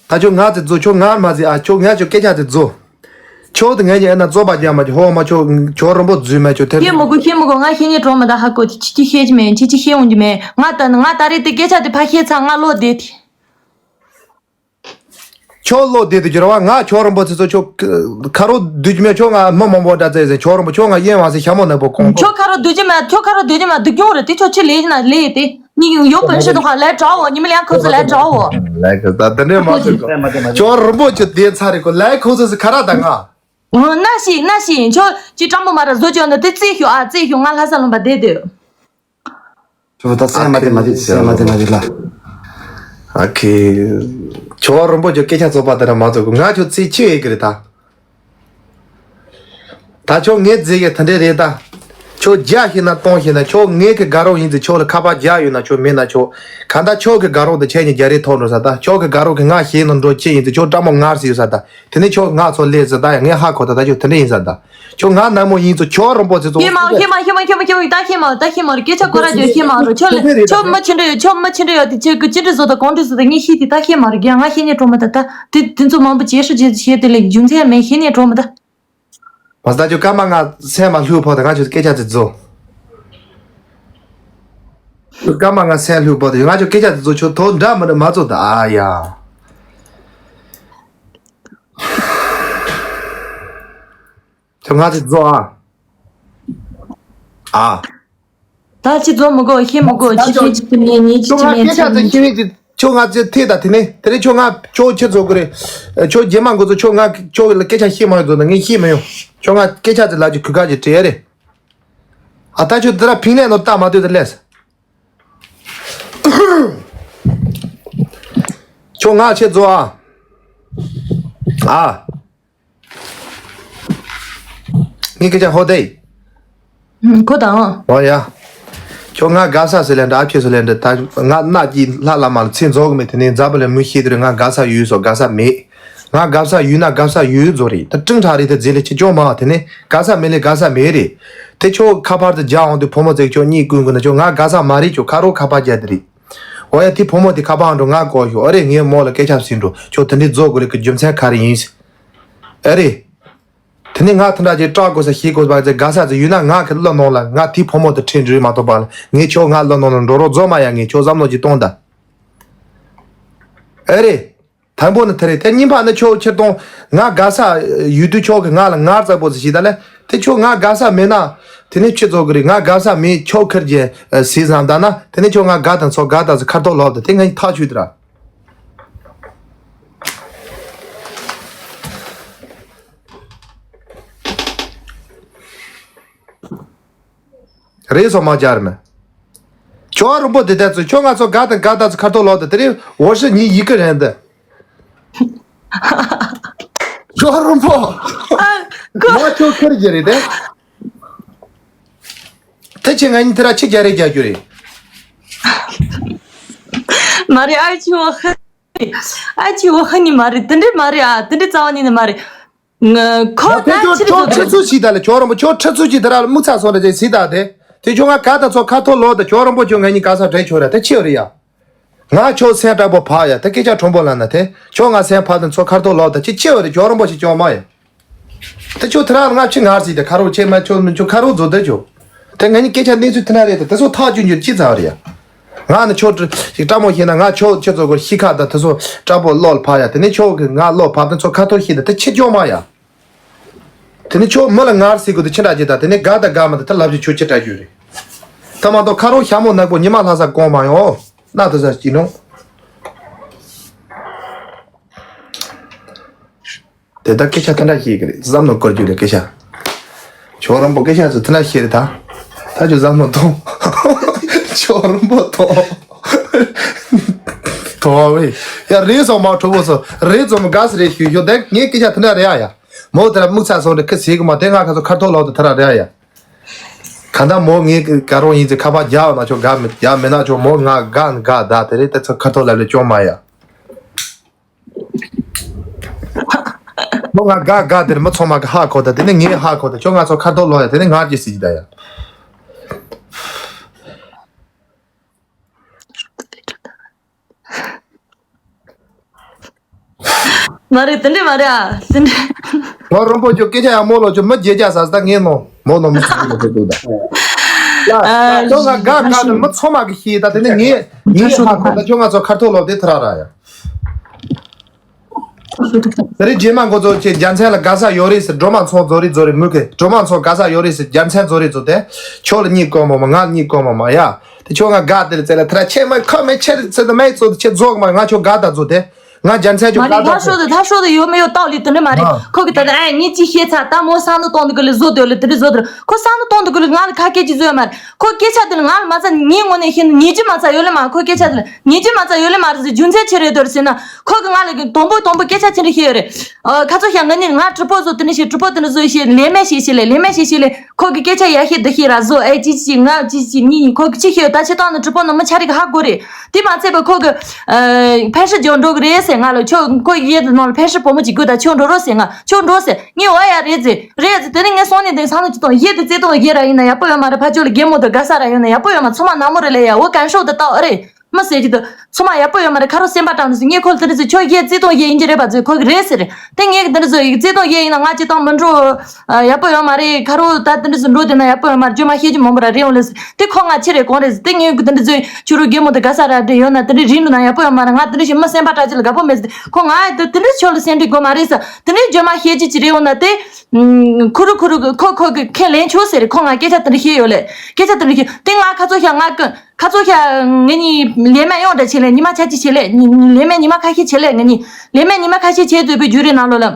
ད་ཁྱོད་ང་དེ་རྫོ་ཁྱོད་ང་མ་ཟི་ཨ་ཁྱོད་ང་ཁྱོད་སྐད་ཆ་དེ་རྫོ། ཁྱོད་དེ་ངས་ཉན་ན་རྫོ་པ་རྒྱ་མ་ཁྱོད་ཧོ་མ་ཁྱོད་ཁྱོད་རིན་པོ་རྫུས་མ་ཁྱོད་ཐེབས། ཁྱེད་མོ་གུ་ཁྱེད་མོ་གུ་ང་ཁྱེད་ཉིད་གྲོགས་མ་ད་ཧ་གོ་དེ་ཁྱི་ཁྱི་ཤེས་ཀྱི་མེད་ཁྱི་ཁྱི་ཤེས་འོང་གི་མེད་ང་ད་ང་ད་རེས་དེ་སྐད་ཆ་དེ་ཕ་ཤེས་ཚ་ང་བློ་བདེ་དེ། ཁྱོད་བློ་བདེ་དེ་གྱུར་བ་ང་ཁྱོད་རིན་པོ་ཆེ་ཚོ་ཁྱོད་ཁ་རོ་བསྡུས་ཀྱི་མེད་ཁྱོད་ང་མི་མང་པོ་འདྲ་བཙལ་ཟེར་ཁྱོད་རིན་པོ་ཁྱོད་ང་གཡེང་བ་ཟེར་ཞྭ་མོ་ནག་པོ་གོང་གོ། ཁྱོད་ཁ་རོ་བསྡུས་ཀྱི་མེད་ཁྱོད་ཁ་རོ་བསྡུས་ཀྱི་མེད་སྡུག་གྱོང་རེད་དེ་ཁྱོད་ཆི་ལས་ན་ལས་དེ། 你有本事的话来找我，你们两口子来找我。 来个，ད་དེ་འདྲས་མ་ཟེར་གོ། ཁྱོད་རིན་པོ་ཆེ་དེ་ཚ་རེད་གོ། ལའི་ཁོ་ཚོ་ཟེར་ཁ་ར་ད་ང་། ཨོ། ན་ཤི་ན་ཤི་ཁྱོད་ཀྱི་སྤྲང་པོ་མ་ར་བཟོ་ཅོག་འདི་དེ་རྩེ་ཤོག་ཨ། རྩེ་ཤོག་ང་ལྷ་ས་ལུང་པ་བསྡད་དུས། ཁྱོད་ད་སེམས་མ་དེ་མ་དེ་སེམས་མ་དེ་མ་དེ་ལ། ཨ་ཁེ། ཁྱོད་རིན་པོ་ཆེ་སྐད་ཆ་རྩོད་པ་དེ་འདྲ་མ་རྩོད་གོ། ང་ཁྱོད་རྩེ་ཆི་ཡེ་གི་རེད་ད། ད་ཁྱོད་ངའི་རྫས་ཀྱི་དེ་འདྲས་རེད་ད། ཁྱོད་བརྒྱ་ཤེས་ན་སྟོང་ཤེས་ན་ཁྱོད་ངའི་གི་དགའ་རོགས་ཡིན་ཚེ་ཁྱོད་ལ་ཁ་པར་བརྒྱ་ཡོད་ན་ཁྱོད་མེད་ན་ཁྱོད། གང་ལྟར་ཁྱོད་ཀྱི་དགའ་རོགས་དེ་ཁྱེད་གཉིས་རྒྱ་རེ་ཐོག་འགྲོ་ས་ད། ཁྱོད་ཀྱི་དགའ་རོགས་ཀྱི་ང་ཤེས་ན་འགྲོ་ཅི་ཡིན་ཚེ་ཁྱོད་སྤྲང་མོ་ངར་སི་ཡོད་ས་ད། དེ་ནས་ཁྱོད་ང་ཚོ་ལས་ཟེར་ད་ཡ། ངས་ཧ་གོ་ད། ད་ཁྱོད་དེ་འདྲས་ཡིན་ས་ད། ཁྱོད་ང་ནག་མོ་ཡིན་ཚོ་ཁྱོད་རིན་པོ་ཆེ་ཚོ། ཤེས་མ་ཤེས་མ་ཤེས་མ་ཤེས་མ་ཤེས་མ་ཤེས་མ་ད་ཤེས་མ་ད་ཤེས་མ་རེད། སྐད་ཆ་གོ་ར་ཅོ་ཤེས་མ་རེད། ཁྱོད་ལ་ཁྱོད་མ་ཆེ་འདྲ་ཡོད། ཁྱོད་མ་ཆེ་འདྲ་ཡོད་དེ་ཁྱོད་ཀྱི་ཅི་འདྲ་བཟོ་ད་གང་འདྲ་བཟོ་ད་ངས་ཤེས་དེ་ད་ཤེས་མ་རེད། རྒན་ང་ཤེས་ཉེ་གྲོགས་མ་ད་ད་དེ་དེ་ཚོ་མང་པོ་བྱེད་ཧྲི་བྱེད་བྱེད་དེ་ལས་རྒྱུ་མཚན་མེད་ཤེས་ཉེ་གྲོགས་མ་ད། མ་ས་ད་ཁྱོད་སྐར་མ་ང་སེམས་མ་ལྷུག་ཕོག་ད་ང་ཁྱོད་སྐད་ཆ་ཚིག་རྫོ། སྐར་མ་ང་སེམས་ལྷུག་པོ་དེ་ང་ཆོ་སྐད་ཆ་དེ་ཚོ་ཆོ་ཐོ་འདྲ་མི་འདྲ་མ་ཚོ་ད་ཨ་ཡ། ཁྱོད་ང་ཚོ་རྫོགས་ཨ། ཨ། ད་ཅི་རྫོགས་མི་དགོས་ཤེས་མི་དགོས་ཅི་ཤེས་ཅི་ཤེས་ངས་ངས་ཅི་ཅི་ངས་ཚ་ངས། ཁྱོད་ང་ཚོ་ཐེ་ད་དེ་ནས་དེ་རིང་ཁྱོད་ང་ཁྱོད་ཁྱེད་རྫོགས་གི་རེད། ཁྱོད་རྗེས་མ་འགོ་ཚོ་ཁྱོད་ང་ཁྱོད་ལ་སྐད་ཆ་ཤེས་མ་ཡོང་ཚོ་ན་ངས་ཤེས་མི་ཡོང་། ཁྱོད་ང་སྐད་ཆ་དེ་ལ་ཅི་གུ་ག་ཅི་དྲིས་རེད། ཨ་ད་ཁྱོད་དེ་ར་ཕིང་ལས་ནོར་ལྟ་མ་སྡོད་དེ་ལས། ཁྱོད་ང་ཆེ་ཛོ་ཨ། ཨ། ངས་སྐད་ཆ་ཧོ་དེ། ཁོ་དང་། ཨོ་ཡ། ཁྱོད་ང་དགའ་ས་ཟེར་ལན་འདྲ་ཨ་ཁྱོད་ཟེར་ལན་འདྲ་ད་ང་གནའ་གྱི་ལྷ་བླ་མ་ལ་ཚེ་རྫོགས་གི་མེད་དེ་ནས་འཛམ་བུ་གླིང་མི་ཤེས་དུས་ང་དགའ་ས་ཡོད་སོ་དགའ་ས་མེད། ང་དགའ་ས་ཡོད་ན་དགའ་ས་ཡོད་ཛོ་རེད་ད་ཀྲིང་ཁྲ་རེད་དེ་རྫས་ལས་ཆེ་ཅོ་མ་དེ་ནས་དགའ་ས་མེད་ལས་དགའ་ས་མེད་རེད། དེ་ཁྱོད་ཁ་པར་དུ་རྒྱག་འོང་དུས་ཕོ་མོ་ཙེག་ཁྱོད་གཉིད་ཀུན་ཀུན་ན་ཁྱོད་ང་དགའ་ས་མ་རེད་ཁྱོད་ཁ་རོག་ཁ་པར་རྒྱག་དེ་རེད། འོ་ཡ་དེ་ཕོ་མོ་དེ་ཁ་པར་འགྲོ་ང་གོ་ཞོ་ཨ་རེ་ངའི་མོ་ལ་སྐད་ཆ་ཟིན་འགྲོ་ཁྱོད་དེ་འདྲའི་རྫོགས་དགོས་རེད་གི་རྒྱུ་མཚན་ག་རེ་ཡིན། ཨ་རེ། དེ་ནས་ང་དེ་འདྲ་ཅིག་སྐྲག་དགོས་ས་ཤེས་དགོས་པ་ཚེ་དགའ་ས་ཚེ་ཡོད་ན་ང་གི་བློ་ནང་ལ་ང་དེ་ཕོ་མོ་དེ་ཁྲིད་འགྲོ་མ་གཏོགས་པ་ལ་ངས་ཁྱོད་ང་བློ་ནང་ལ་འགྲོ་རོགས་རྫོགས་མ་ཡ་ངས་ཁྱོད་བསམ་བློ་ཅིག་གཏོང་ད། ཨེ་རེད། དང་པོ་ནི་དེ་རེད་དེ་གཉིས་པ་ནི་ཁྱོད་ཁྱེར་གཏོང་ང་དགའ་ས་ཡོད་དུས་ཁྱོད་ཀྱི་ང་ལ་ངར་ཙག་པོ་ཟེར་ཞིག་ད་ལས་དེ་ཁྱོད་ང་དགའ་ས་མེད་ན་དེ་ནས་ཁྱོད་ཚོ་གི་རེད་ང་དགའ་ས་མེད་ཁྱོད་ཁིར་གྱི་ཟེར་བསམ་ད་ན་དེ་ནས་ཁྱོད་ང་དགའ་དང་ཚོ་དགའ་དང་ཟེར་ཁ་ཐོག་ལོག་ད་དེ་ང་ཐག་ཆོད་དེ་ར། རེད་སོ་མ་སྦྱར་མེད། ཁྱོད་རིན་པོ་དེ་ལྟར་ཚོ་ཁྱོད་ང་ཚོ་དགའ་དང་དགའ་དང་ཚོ་ཁ་ཐོག་ལོག་དང་དེ་རིང་འོ་ཧྲི་ཉིན་ཡི་གེ་རེད་འདི། ཁྱོད་རིན་པོ། ང་ཁྱོད་ཁུར་གྱི་རེད་དེ། དེ་ཆེ་ང་གཉིས་དེ་ར་ཆི་རྒྱ་རེ་རྒྱ་རྒྱུ་རེད། མ་རེད་ཨ་ཆི་འོ་ཧ། ཨ་ཆི་འོ་ཧ་ནི་མ་རེད་དེ་འདྲས་མ་རེད་ཨ་དེ་འདྲས་རྩ་བ་ཉིད་ནས་མ་རེད། ཁོ་ད་ཁྱོད་ཁྱི་རེད་ཁྱོད་ཁྲི་ཚོ་ཞིག་ད་ལ་ཁྱོད་རིན་པོ་ཁྱོད་ཁྲི་ཚོ་ཞིག་ད་ར་མུ་ཚ་སོང་ར་ཅེ་སི་ད་དེ་དེ་ཁྱོད་ང་ག་ད་ཚོ་ཁ་ཐོ་ལོ་ད་ཁྱོད་རིན་པོ་ཁྱོད་ང་གཉིས་ག་ས་བྲལ་ཁྱོད་ར་དེ་ཆི་རེད་ཡ། ང་ཁྱོད་སེམས་དྲག་པོ་ཕ་ཡ་དེ་སྐད་ཆ་ཁྲོན་པོ་ལ་ན་དེ་ཁྱོད་ང་སེམས་ཕ་དང་ཚོ་ཁ་ཐོ་ལོ་ད་ཅི་ཆི་རེད་ཁྱོད་རིན་པོ་ཞིག་ཁྱོད་མ་ཡ། དེ་ཁྱོད་དེ་ར་ང་ཕྱི་ངར་ཟིག་དེ་ཁ་རོག་ཆེ་མ་ཁྱོད་མི་ཁྱོད་ཁ་རོག་བཟོ་དེ་ཁྱོད། དེ་ང་གཉིས་སྐད་ཆ་གནས་ཚུལ་དེ་ན་རེད་དེ་དེ་ཚོ་ཐག་གཅོད་རྒྱུར་ཅི་ཚར་རེད་ཡ། ང་ནི་ཁྱོད་ཅིག་སྐྲག་མོ་ཤེས་ན་ང་ཁྱོད་ཁྱེད་ཚོ་གོ་ཤི་ཁ་དང་དེ་ཚོ་སྐྲག་པོ་བློ་ལ་ཕབ་ཡ་དེ་ནི་ཁྱོད་ཀྱི་ང་བློ་ཕབ་དེ་ཚོ་ཁ་ཐོར་ཤེས་དེ་དེ་ཁྱེད་སྐྱོ་མ་ཡ། དེ་ནི་ཁྱོད་མི་ལ་ངར་ཟིག་གོ་དེ་ཕྱི་འདྲ་ཅི་ད་དེ་ནི་དགའ་ད་དགའ་མ་དེ་དེ་ལབ་ཅི་ཁྱོད་ཅི་དྲ་རྒྱུ་རེད། ད་མ་གཏོགས་ཁ་རོག་ཤ་མོ་ནག་པོ་ཉི་མ་ལྷ་ས་གོང་མ་ཡོང་ན་དེ་ས་ཅི་ནོ། དེ་ལྟར་སྐད་ཆ་དེ་འདྲ་བཤད་ཀྱི་རེད་བསམ་བློ་འཁོར་རྒྱུ་རེད་སྐད་ཆ། ཁྱོད་རང་པོ་སྐད་ཆ་ཚོ་དེ་འདྲ་བཤད་རེད་ད། ད་ཁྱོད་བསམ་བློ་གཏོང་། ཁྱོད་རང་པོ་གཏོང་། གཏོང་བས། ཡ་རེད་སོང་མ་གྲོགས་པོ་ཚོ་རེད་ཙམ་དགའ་ས་རེད་ཞུ་ཞུ་དེ་ངའི་སྐད་ཆ་དེ་འདྲ་རེད་ཨ་ཡ། མོ་དེ་ར་མིག་ཚ་སོང་རེད་ཁི་ཟིག་གི་མ་དེ་ང་ཁ་ཚོ་ཁ་ཐོག་ལོག་དེ་དེ་ར་རེད་ཨ་ཡ། ག་ད་མོ་ངའི་ག་རོགས་ཡིན་ཚེ་ཁ་པར་རྒྱག་ན་ཆོག་དགའ་མི་རྒྱག་མེད་ན་ཆོག་མོ་ང་དགའ་ན་དགའ་ད་དེ་རེད་དེ་ཚོ་ཁ་ཐོག་ལ་ལས་ཅོ་མ་ཡ། མོ་ང་དགའ་དགའ་དེར་མི་ཚང་མ་གི་ཧ་གོ་ད་དེ་ནི་ངའི་ཧ་གོ་ད་ཁྱོད་ང་ཚོ་ཁ་ཐོག་ལོ་ཡ་དེ་ནི་ང་གི་སྲིད་ཀྱི་ད་ཡ། མ་རེད་དེ་འདྲས་མ་རེད་ཨ་དེ་འདྲས། ང་རོང་པོ་ཁྱོད་སྐད་ཆ་ཡ་མོ་ལོ་ཁྱོད་མི་རྒྱལ་རྒྱ་ས་ས་ད་ངའི་ནོ་མོ་ནོ་མི་ཚང་མ་ཁྱོད་ད། ཡ་ཁྱོད་ང་དགའ་དགའ་དེ་མི་ཚང་མ་གི་ཤེས་ད་དེ་ནི་ངའི་ངའི་ཧ་གོ་ད་ཁྱོད་ང་ཚོ་ཁ་ཐོག་ལོ་དེ་ཐ་ར་ར་ཡ། དེ་རིང་རྗེས་མ་འགོ་ཚོགས་ཀྱི་རྒྱལ་མཚན་ལ་དགའ་ས་ཡོད་རེད་ཟེར་སྒྲོལ་མ་ཚོགས་རྫོགས་རེད་རྫོགས་རེད་མུ་གེ་སྒྲོལ་མ་ཚོགས་དགའ་ས་ཡོད་རེད་ཟེར་རྒྱལ་མཚན་རྫོགས་རེད་རྫོགས་ཏེ་ཁྱོད་ལ་གཉིད་སྐོམ་མོ་མ་ང་ལ་གཉིད་སྐོམ་མོ་མ་ཡ། དེ་ཁྱོད་ང་དགའ་དེ་ལ་ཙེ་ལ་ཐ་ར་ཆེ་མ་ཁ་མེད་ཆེ་ཙེ་ད་མེད་ཙོ་ཆེ་རྫོགས་མ་ང་ཁྱོད་དགའ་ད་ཙོ་དེ་ང་རྒྱ་མཚན་ཁྱོད་མ་རེད། དགའ་ད་ད་ཤོད་དེ་ད་ཤོད་དེ་ཡོད་མེད་ཡོད་སྟག་ལི་དེ་འདྲ་མ་རེད། ཨ། ཁོ་གི་ད་ད་ཨ་ངས་ཅི་ཤེས་ཚ་ད་མོ་བསམ་བློ་གཏོང་དུ་གི་ལི་བཟོ་དེ་ལི་དེ་འདྲ་བཟོ་དེ་ཁོ་བསམ་བློ་གཏོང་དུ་གི་ལི་ང་ལ་ཁ་སྐད་ཅིག་བཟོ་ཡོད་མ་རེད། ཁོ་སྐད་ཆ་དེ་ལ་ང་ལ་མ་ཚ་ངའི་ངོ་ནས་ཤེས་ན་ཉེས་ཀྱི་མ་ཚ་ཡོད་ལེ་མ་ཁོ་སྐད་ཆ་དེ་ལ་ཉེས་ཀྱི་མ་ཚ་ཡོད་ལེ་མ་རེད་ཟེར་རྒྱུ་མཚན་ཆི་རེད་དོར་ཟེར་ན་ཁོ་གི་ང་ལ་གི་དོང་པོ་དོང་པོ་སྐད་ཆ་ཆི་འདྲ་ཤེས་ཡོད་རེད། ཨ་ཁ་ཚོ་ཤ་ང་ནི་ང་གྲི་པོ་བཟོ་དེ་འདྲ་ཤེས་གྲི་པོ་དེ་འདྲ་བཟོ་ཤེས་ལེ་མེ་ཤེས་ཤེས་ལེ་ལེ་མེ་ཤེས་ཤེས་ལེ། ཁོ་གི་སྐད་ཆ་ཡ་ཤེས་འདི་ཤེས་ར་བཟོ་ཨེ་ཅི་ཅི་ང་ཅི་ཅི་གཉིས་གཉིས་ཁོ་གི་ཅི་ཤེས་ད་ཆེ་ཏང་ནི་གྲི་པོ་ནི་མི་ཆ་རིག་ཧ་གོ་རེད། དེ་མ་ཚད་པ་ཁོ་གི་ཨ་ཕན་ཧྲི་ཇོ་འགྲོ་གི་རེད་ཟེར་ང་ལ་ཁྱོད་ཁོ་ཡེ་དེ་ནང་ལ་ཕན་ཧྲི་བུ་མོ་ཅིག་དགོས་ད་ཁྱོད་འགྲོ་རོགས་ཟེར་ང་ཁྱོད་འགྲོ་ཟེར་ངས་འོ་ཡ་རེད་ཟེར་རེད་ཟེར་དེ་ནི་ངས་སོང་ནས་དེང་སང་ནི་ཅི་ཏང་ཡེ་དེ་རྩེ་ཏང་ཡེ་ར་ཡིན་ན་ཡག་པོ་ཡོད་མ་རེད། ཕ་ཆོས་ལ་རྒན་མོ་དང་དགའ་ས་ར་ཡོད་ན་ཡག་པོ་ཡོད་མ་ཚོ་མ་ནག་མོ་རེད་ལེ་ཡ་འོ་གན་ཤོག་དེ་ཏག་ཨ་རེད། མི་ཟེར་གྱི་འདུག་ཚོ་མ་ཡག་པོ་ཡོད་མ་རེད། ཁ་རོག་སེམས་པ་དྲང་ནས་ངས་ཁོ་ལ་དེ་འདྲ་ཟེར་ཁྱོད་ཡེ་རྩེ་དང་ཡེ་ཡིན་གྱི་རེད་པ་ཟེར་ཁོ་གི་རེད་ཟེར། དེ་ངས་གི་དེ་འདྲ་ཟེར་ཡེ་རྩེ་དང་ཡེ་ཡིན་ན་ང་ཅི་དང་མི་འགྲོ། ཡག་པོ་ཡོད་མ་རེད། ཁ་རོག་ད་དེ་འདྲ་ཟེར་འགྲོ་དེ་ན་ཡག་པོ་ཡོད་མ་རེད། རྒྱུ་མ་ཤེས་ཀྱི་མང་པོ་ར་རེད་འོང་ལེ་ཟེར། དེ་ཁོ་ང་ཆི་རེད་གོང་རེད་ཟེར། དེ་ངས་གི་དེ་འདྲ་ཟེར་ཁྱོད་རོ་རྒན་མོ་དེ་དགའ་ས་ར་དེ་ཡོད་ན་དེ་འདྲ་རིང་འགྲོ་ན་ཡག་པོ་ཡོད་མ་རེད། ང་དེ་འདྲ་ཞིག་མི་སེམས་པ་དྲག་ཅིག་ལ་དགའ་པོ་མེད་ཟེར། ཁོ་ང་ཡ་དེ་དེ་འདྲ་ཁྱོད་ལ་སེམས་ཁྲལ་དགོས་མ་རེད་ཟེར། དེ་འདྲ་རྒྱུ་མ་ཤེས་ཀྱི་ཅི་རེད་འོང་ན་དེ། ཁུ་རུ་ཁུ་རུ་ཁོ་ཁོ་གི་ཁས་ལེན་ཆོག་ཟེར། ཁོ་ང་སྐད་ཆ་དེ་འདྲ་བཤད་ཡོད་ལེ། སྐད་ཆ་དེ་འདྲ་བཤད་དེ་ང་ཁ་ཚོ་ཤ་ང་ཀི་ཁ་ཚོ་ཤ་ངེད་གཉིས་ལས་མེད་ཡོང་འདྲ་བྱེད་ལེ། ཉི་མ་ཆ་གཅིག་བྱེད་ལེ། ཉི་ཉི་ལས་མེད་ཉི་མ་ཁ་ཤས་བྱེད་ལེ། ངེད་གཉིས་ལས་མེད་ཉི་མ་ཁ་ཤས་བྱེད་དུས་པའི་རྒྱུ་རེད་ནང་ལོ་ལ།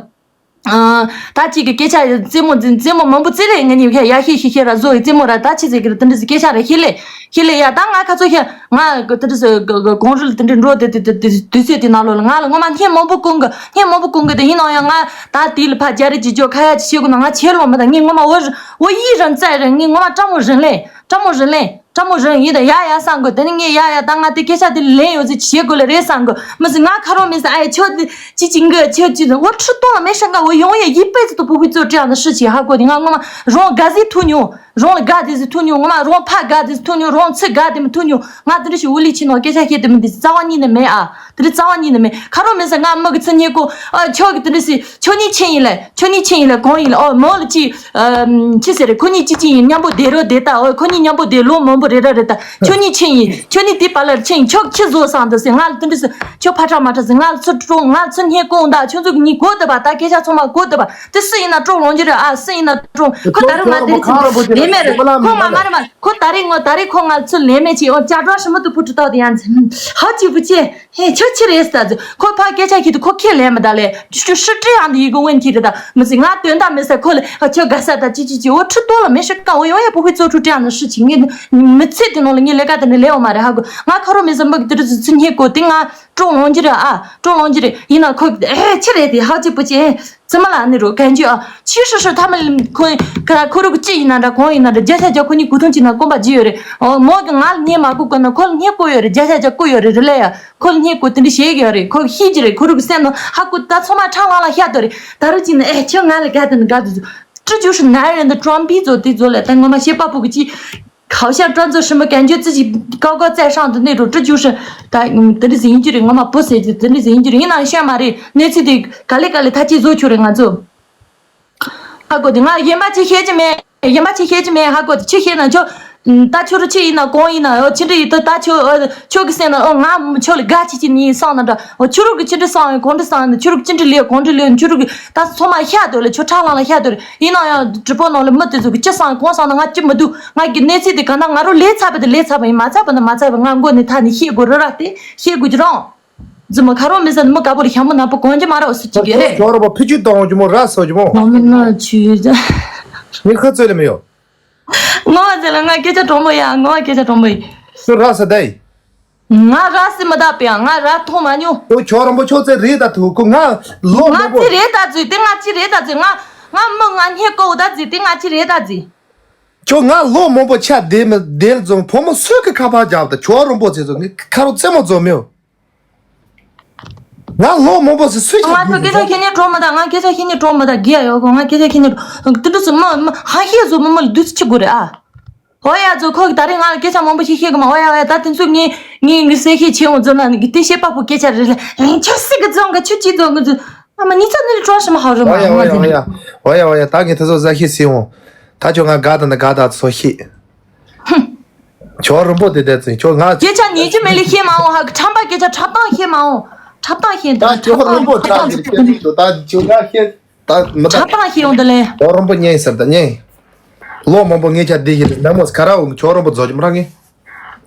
ཨ་ད་གཅིག་གི་སྐད་ཆ་རྩེད་མོ་རྩེད་མོ་མང་པོ་རྩེ་ལེ། ངེད་གཉིས་ཁ་ཡ་ཤེས་ཤེས་ཤེས་ར་བཟོ་ཡི་རྩེད་མོ་ར་ད་ཆི་ཟེར་གི་ར་དེ་འདྲ་ཟེར་སྐད་ཆ་ར་ཤེས་ལེ། ཤེས་ལེ་ཡ་ད་ང་ཁ་ཚོ་ཤ་ང་དེ་འདྲ་ཟེར་གོང་རོལ་དེ་འདྲ་འགྲོ་དེ་དེ་དེ་དུས་ཚོད་དེ་ནང་ལོ་ལ་ང་ལ་ངོ་མ་སྙན་མང་པོ་གོང་གི་སྙན་མང་པོ་གོང་གི་དེ་ཡིན་ནའང་ཡང་ང་ད་དེ་ལ་ཕ་རྒྱ་རི་ཅི་ཅོ་ཁ་ཡ་ཅི་བྱེད་དགོས་ན་ང་བྱེད་ལོང་མི་ད་ངས་ངོ་མ་འོ་འོ་ཡིད་རང་བཙལ་རེད། ངས་ངོ་མ་སྤྲང་མོ་རིན་ལེ་སྤྲང་མོ་རིན་ལེ། སྤྲང་མོ་རང་ཡིན་དང་ཡ་ཡ་བསམ་གོ་དེ་ནི་ངས་ཡ་ཡ་ད་ང་དེ་སྐད་ཆ་དེ་ལན་ཡོད་ཟེར་བྱེད་དགོས་ལེ་རེད་བསམ་གོ་མི་ཟེར། ང་ཁ་རོག་མི་ཟེར་ཨ་ཡ་ཁྱོད་དེ་ཅི་ཅི་འགོ་ཁྱོད་ཅི་ཟེར་འོ་ཁྲི་སྟོང་ལ་མེ་ཧྲང་ག་འོ་ཡོང་ཡ་ཡི་པེ་ཙི་ཏུ་པུ་ཧུའི་ཙོ་ཀྲི་ཡང་ན་ཧྲི་ཆི་ཧ་གོ་དེ་ང་ངོ་མ་རོང་དགའ་ཟིག་ཐུག་མྱོང་། རོང་ལ་དགའ་དེ་ཟིག་ཐུག་མྱོང་། ངོ་མ་རོང་ཕ་དགའ་དེ་ཟིག་ཐུག་མྱོང་། རོང་ཚི་དགའ་དེ་མི་ཐུག་མྱོང་། ང་དེ་འདྲ་ཞིག་འུ་ལི་ཆི་ནོ་སྐད་ཆ་བཤད་དེ་མི་འདི་རྩ་བ་ཉིད་ནས་མེད་ཨ། དེ་འདྲ་རྩ་བ་ཉིད་ནས་མེད། ཁ་རོག་མི་ཟེར་ང་མི་གི་ཚི་ཉེ་གོ་ཨ་ཁྱོད་གི་དེ་འདྲ་ཟེར་ཁྱོད་ཉིད་ཆེན་ཡིན་ལེ། ཁྱོད་ཉིད་ཆེན་ཡིན་ལེ་གོང་ཡིན་ལེ། ཨོ་མོ་ལ་ཅི་ཨམ་ཅི་ཟེར་རེད། ཁོ་གཉིས་ཅི་ཅི་ཡིན་མཉམ་པོ་བསྡད་རོགས་བསྡད་ད། ཨོ་ཁོ་གཉིས་མཉམ་པོ་བསྡད་ལོ་མང་པོ་རེད་ར་རེད་ད། ཁྱོད་ཉིད་ཆེན་ཡིན། ཁྱོད་ཉིད་དེ་པ་ལར་ཆེན་ཡིན། ཁྱོད་ཁྱི་བཟོ་སང་འདུག་ཟེར། ང་ལ་དེ་འདྲ་ཟེར་ཁྱོད་ཕ་ཁྲག་མ་ཁྲག་ཟེར། ང་ལ་ཚུར་ཀྲོང་ང་ལ་ཚུར་སྙད་གོང་ད་ཁྱོད་ཚོ་གི་གཉིས་གོ་ད་པ་ད་སྐད་ཆ་ཚང་མ་གོ་ད་པ་དེ་སུ་ཡིན་ན་ཀྲོང་ལོང་རྒྱུ་རེད་ཨ། སུ་ཡིན་ན་ཀྲོང་ཁོ་ད་རུང་ང་དེ་རིང་ཚུར་ལས་མེད་རེད། ཁོ་མ་མ་རེད་མ་ཁོ་ད་རིང་ངོ་ད་རིང་ཁོ་ང་ལ་ཚུར་ལས་མེད་ཅེས་ཨོ་ཅག་ཀྲོང་ཧྲི་མོ་དུ་ཕུ་ཁྲི་ཏོག་དེ་ཡང་ཚེ་ཧ་ཅི་བུ་ཅེ། ཧེ་ཁྱོད་ཆི་རེད་ཟེར་ད་ཁོ་ཕ་སྐད་ཆ་ཁྱེད་དུ་ཁོ་ཁས་ལེན་མི་ད་ལེ། ཁྱོད་ཧྲི་ཀྲི་ཡང་དུ་ཡི་གོ་ཝེན་ཁྱེད་རེད་ད་མི་ཟེར། ང་དོན་དག་མི་ཟེར། ཁོ་ལ་ཨ་ཁྱོད་དགའ་ས་ད་ཅི་ཅི་ཅི་འོ་ཁྲི་ཏོ་ལ་མེ་ཧྲི་ཀ་འོ་ཡོང་ཡ་པུ་ཧུའི་ཙོ་ཁྲུ་ཀྲི་ཡང་ན་ཧྲི་ཆི་ངས་མི་ཚེ་དེ་ནང་ལ་ངས་ལས་ཀ་དེ་ནས་ལས་འོ་མ་རེད་ཧ་གོ་ང་ཁ་རོག་མི་ཟེར་མི་གི་དེ་རུ་ཚུ་ཚུ་སྙད་གོ་དེ་ང་ཀྲོང་ལོང་གི་རེད་ཨ། ཀྲོང་ལོང་གི་རེད། ཡིན་ན་ཁོ་ཨེ་ཆི་རེད་དེ་ཧ་ཅི་པུ་ཅི་ཨེ། ཙི་མ་ལ་ནི་རོ་གན་ཅི་ཨ། ཕྱི་ཧྲི་ཧྲི་ཐ་མ་ལ་ཁོ་ཁ་ཁོ་རུ་ཅི་ཡིན་ན་འདྲ་གོང་ཡིན་ན་འདྲ་བརྒྱ་ཆ་བརྒྱ་ཁོ་གཉིས་གུ་ཐུང་ཅི་ན་སྐོམ་པ་ཇི་ཡོད་རེད། ཨོ་མོ་གི་ང་ལ་ཉེ་མ་གུ་གོ་ན་ཁོ་ལ་ཉེ་གོ་ཡོད་རེད། བརྒྱ་ཆ་བརྒྱ་གོ་ཡོད་རེད་རེད་ལེ་ཡ། ཁོ་ལ་ཉེ་གོ་དེ་འདྲ་བྱེད་ཀྱི་ཡོད་རེད། ཁོ་ཤེས་ཀྱི་རེད། ཁོ་རུ་གི་སེམས་ནང་ཧ་གོ་ད་ཚོ་མ་ཁྲང་ལང་ལ་ཤ་དོ་རེད། ད་རུ་ཅི་ན་ཨེ་ཁྱོད་ང་ལ་དགའ་དེ་ན་དགའ་དུ་ཅི་ཅུ་ཧྲི་ན་རེ་འདི་ཀྲོམ་པི་ཛོ་དེ་ཛོ་ལེ་ད་ངོ་མ་ཤེས་པ་པོ་གི་ཅི། 好像装作什么感觉自己高高在上的那种，这就是ད་དེ་འདྲ་ཟིན་གྱི་རེད། ངོ་མ་བུ་ཟེར་གྱི་དེ་འདྲ་ཟིན་གྱི་རེད། ཡིན་ནའང་ཤེས་མ་རེད། གནས་ཚུལ་དེ་ག་ལེ་ག་ལེ་ཐག་གཅིག་བཟོ་ཆོག་རེད་ང་ཚོ། ཧ་གོ་དེ་ང་གཞན་པ་ཅི་ཤེས་ཀྱི་མེད། གཞན་པ་ཅི་ཤེས་ཀྱི་མེད། ཧ་གོ་དེ་ཅི་ཤེས་ན་ཁྱོད་ད་ཁྱོད་རུ་ཅི་ཡིན་ན་གང་ཡིན་ན་ཨོ་ཅི་འདྲ་ཡིན་ད་ད་ཁྱོད་ཨོ་ཁྱོད་ཀྱི་སེམས་ན་ཨོ་ང་ཁྱོད་ལ་དགའ་ཅི་ཅི་ནི་སང་ན་འདྲ་ཨོ་ཁྱོད་རུ་གི་ཅི་འདྲ་སང་ཡོད་གང་འདྲ་སང་ཡོད་ཁྱོད་རུ་གི་ཅི་འདྲ་ལས་གང་འདྲ་ལས་ཁྱོད་རུ་གི་ད་ཚོ་མ་ཤ་དོ་ལ་ཁྱོད་ཁྲག་ལང་ལ་ཤ་དོ་རེད། ཡིན་ནའང་ཡང་གྲི་པོ་ནང་ལ་མི་དེ་ཚོ་གི་ཅི་སང་གང་སང་ན་ང་ཅི་མི་འདུག་ང་གི་གནས་ཚུལ་དེ་ག་ན་ང་རོ་ལས་ཚ་བ་དེ་ལས་ཚ་བ་ཡིན། མ་ཚ་བ་ན་མ་ཚ་བ་ང་མགོ་ནས་ཐ་ནས་ཤེས་དགོས་རོ་ར་དེ་ཤེས་དགོས་ཀྱི་རང་རྫུན་མ་ཁ་རོག་མི་ཟ་ནི་མི་དཀར་པོ་ལ་ཞྭ་མོ་ནག་པོ་གོན་གྱི་མ་རེད་སུ་གཅིག་གི་རེད། ཁྱོད་རོགས་པ་ཕི་ཅུ་གཏོང་གྱི་མོ་ར་སོ་གྱི་མོ། ང་མི་ང་ཆུ་ཡོད་ཅག་ངའི་ཁ་རྩོད་ལེ་མི་ཡོད། ངོ་བ་ཟེར་ལ་ང་སྐད་ཆ་གྲོང་པོ་ཡ། ངོ་བ་སྐད་ཆ་གྲོང་པོ་ཡིན། ཁྱོད་ར་ས་ད་ཡིན། ང་ར་སི་མི་ད་པའི་ང་ར་མཐོང་མ་མྱོང་། ཁྱོད་ཁྱོད་རོགས་པ་ཁྱོད་ཚེ་རེད་ད་ཐུག་ཁོ་ང་ལོ་ང་མི་པོ། ཚེ་རེད་ད་ཚུལ་དེ་ང་ཚེ་རེད་ད་ཚུལ་ང་ང་མི་ང་སྙད་གོ་ད་ཚུལ་དེ་ང་ཚེ་རེད་ད་ཚུལ། ཁྱོད་ང་ལོ་མང་པོ་ཆ་བསྡད་མི་བསྡད་ཙང་བུ་མོ་སུས་ཀྱི་ཁ་པར་རྒྱབ་ད་ཁྱོད་རོང་པོ་ཚེ་ཚོ་ངའི་ཁ་རོག་རྩེད་མོ་རྫོགས་མེད། ང་ལོ་མང་པོ་ཚེ་སུས་ཀྱི་ང་ཚོ་སྐད་ཆ་ཁྱེད་གཉིས་གྲོགས་མི་དང་ང་སྐད་ཆ་ཁྱེད་གཉིས་གྲོགས་མི་དང་དགེ་ཡ་ཡོད་གོ་ང་སྐད་ཆ་ཁྱེད་གཉིས་གྲོགས་དེ་འདྲ་སུ་མ་མ་ཧ་ཤེས་བཟོ་མི་མ་ལ་དུས་ཚོད་ཆི་དགོས་རེད་ཨ། ཧོ་ཡ་ཚོ་ཁོ་གི་ད་རེས་ང་ལ་སྐད་ཆ་མང་པོ་ཞིག་བཤད་གི་མ་ཧོ་ཡ་ད་དེ་ཚོ་ངས་ངས་ངས་གསལ་བཤད་བྱེད་འོང་ཚོ་ན་ནི་གི་དེ་བཤད་པ་པོ་སྐད་ཆ་རེད་ལ་ཁྱོད་སྲིད་གི་རྫོང་གི་ཁྱོད་ཅི་རྫོང་གི་ཚོ། ཨ་མ་ཉི་ཚ་ནི་ཀྲོ་ཤི་མ་ཧ་རུ་མ་ཧོ་ཡ་ཧོ་ཡ་ཧོ་ཡ་ཧོ་ཡ་ཧོ་ཡ་ཧོ་ཡ་ད་ངས་དེ་ཚོ་ཟ་ཤེས་སྲིད་འོང་། ད་ཁྱོད་ང་དགའ་ད་ན་དགའ་ད་ཚོ་ཤེས། ཁྱོད་རིན་པོ་དེ་དེ་ཚོ་ཁྱོད་ང་སྐད་ཆ་ཉིད་ཀྱི་མེ་ལི་ཤེས་མ་འོང་ཧ་གི་ཁྲམ་པ་སྐད་ཆ་འཁྲབ་སྟངས་ཤེས་མ་འོང་། འཁྲབ་སྟངས་ཤེས་འདུག་ད་ཁྱོད་རིན་པོ་ཁྲབ་སྟངས་ད་ཁྱོད་ང་ཤེས་ད་མི་ད་འཁྲབ་སྟངས་ཤེས་འོང་དེ་ལས། ཁྱོད་རིན་པོ་ཉན་ཟེར་ད་ཉན། ལོ་མང་པོ་ངས་ཁྱ་བསྡད་ཤེས་ནམ་མོ་ཁ་ར་འོང་ཁྱོད་རིན་པོ་རྫོགས་ཀྱི་མ་རག་ངས།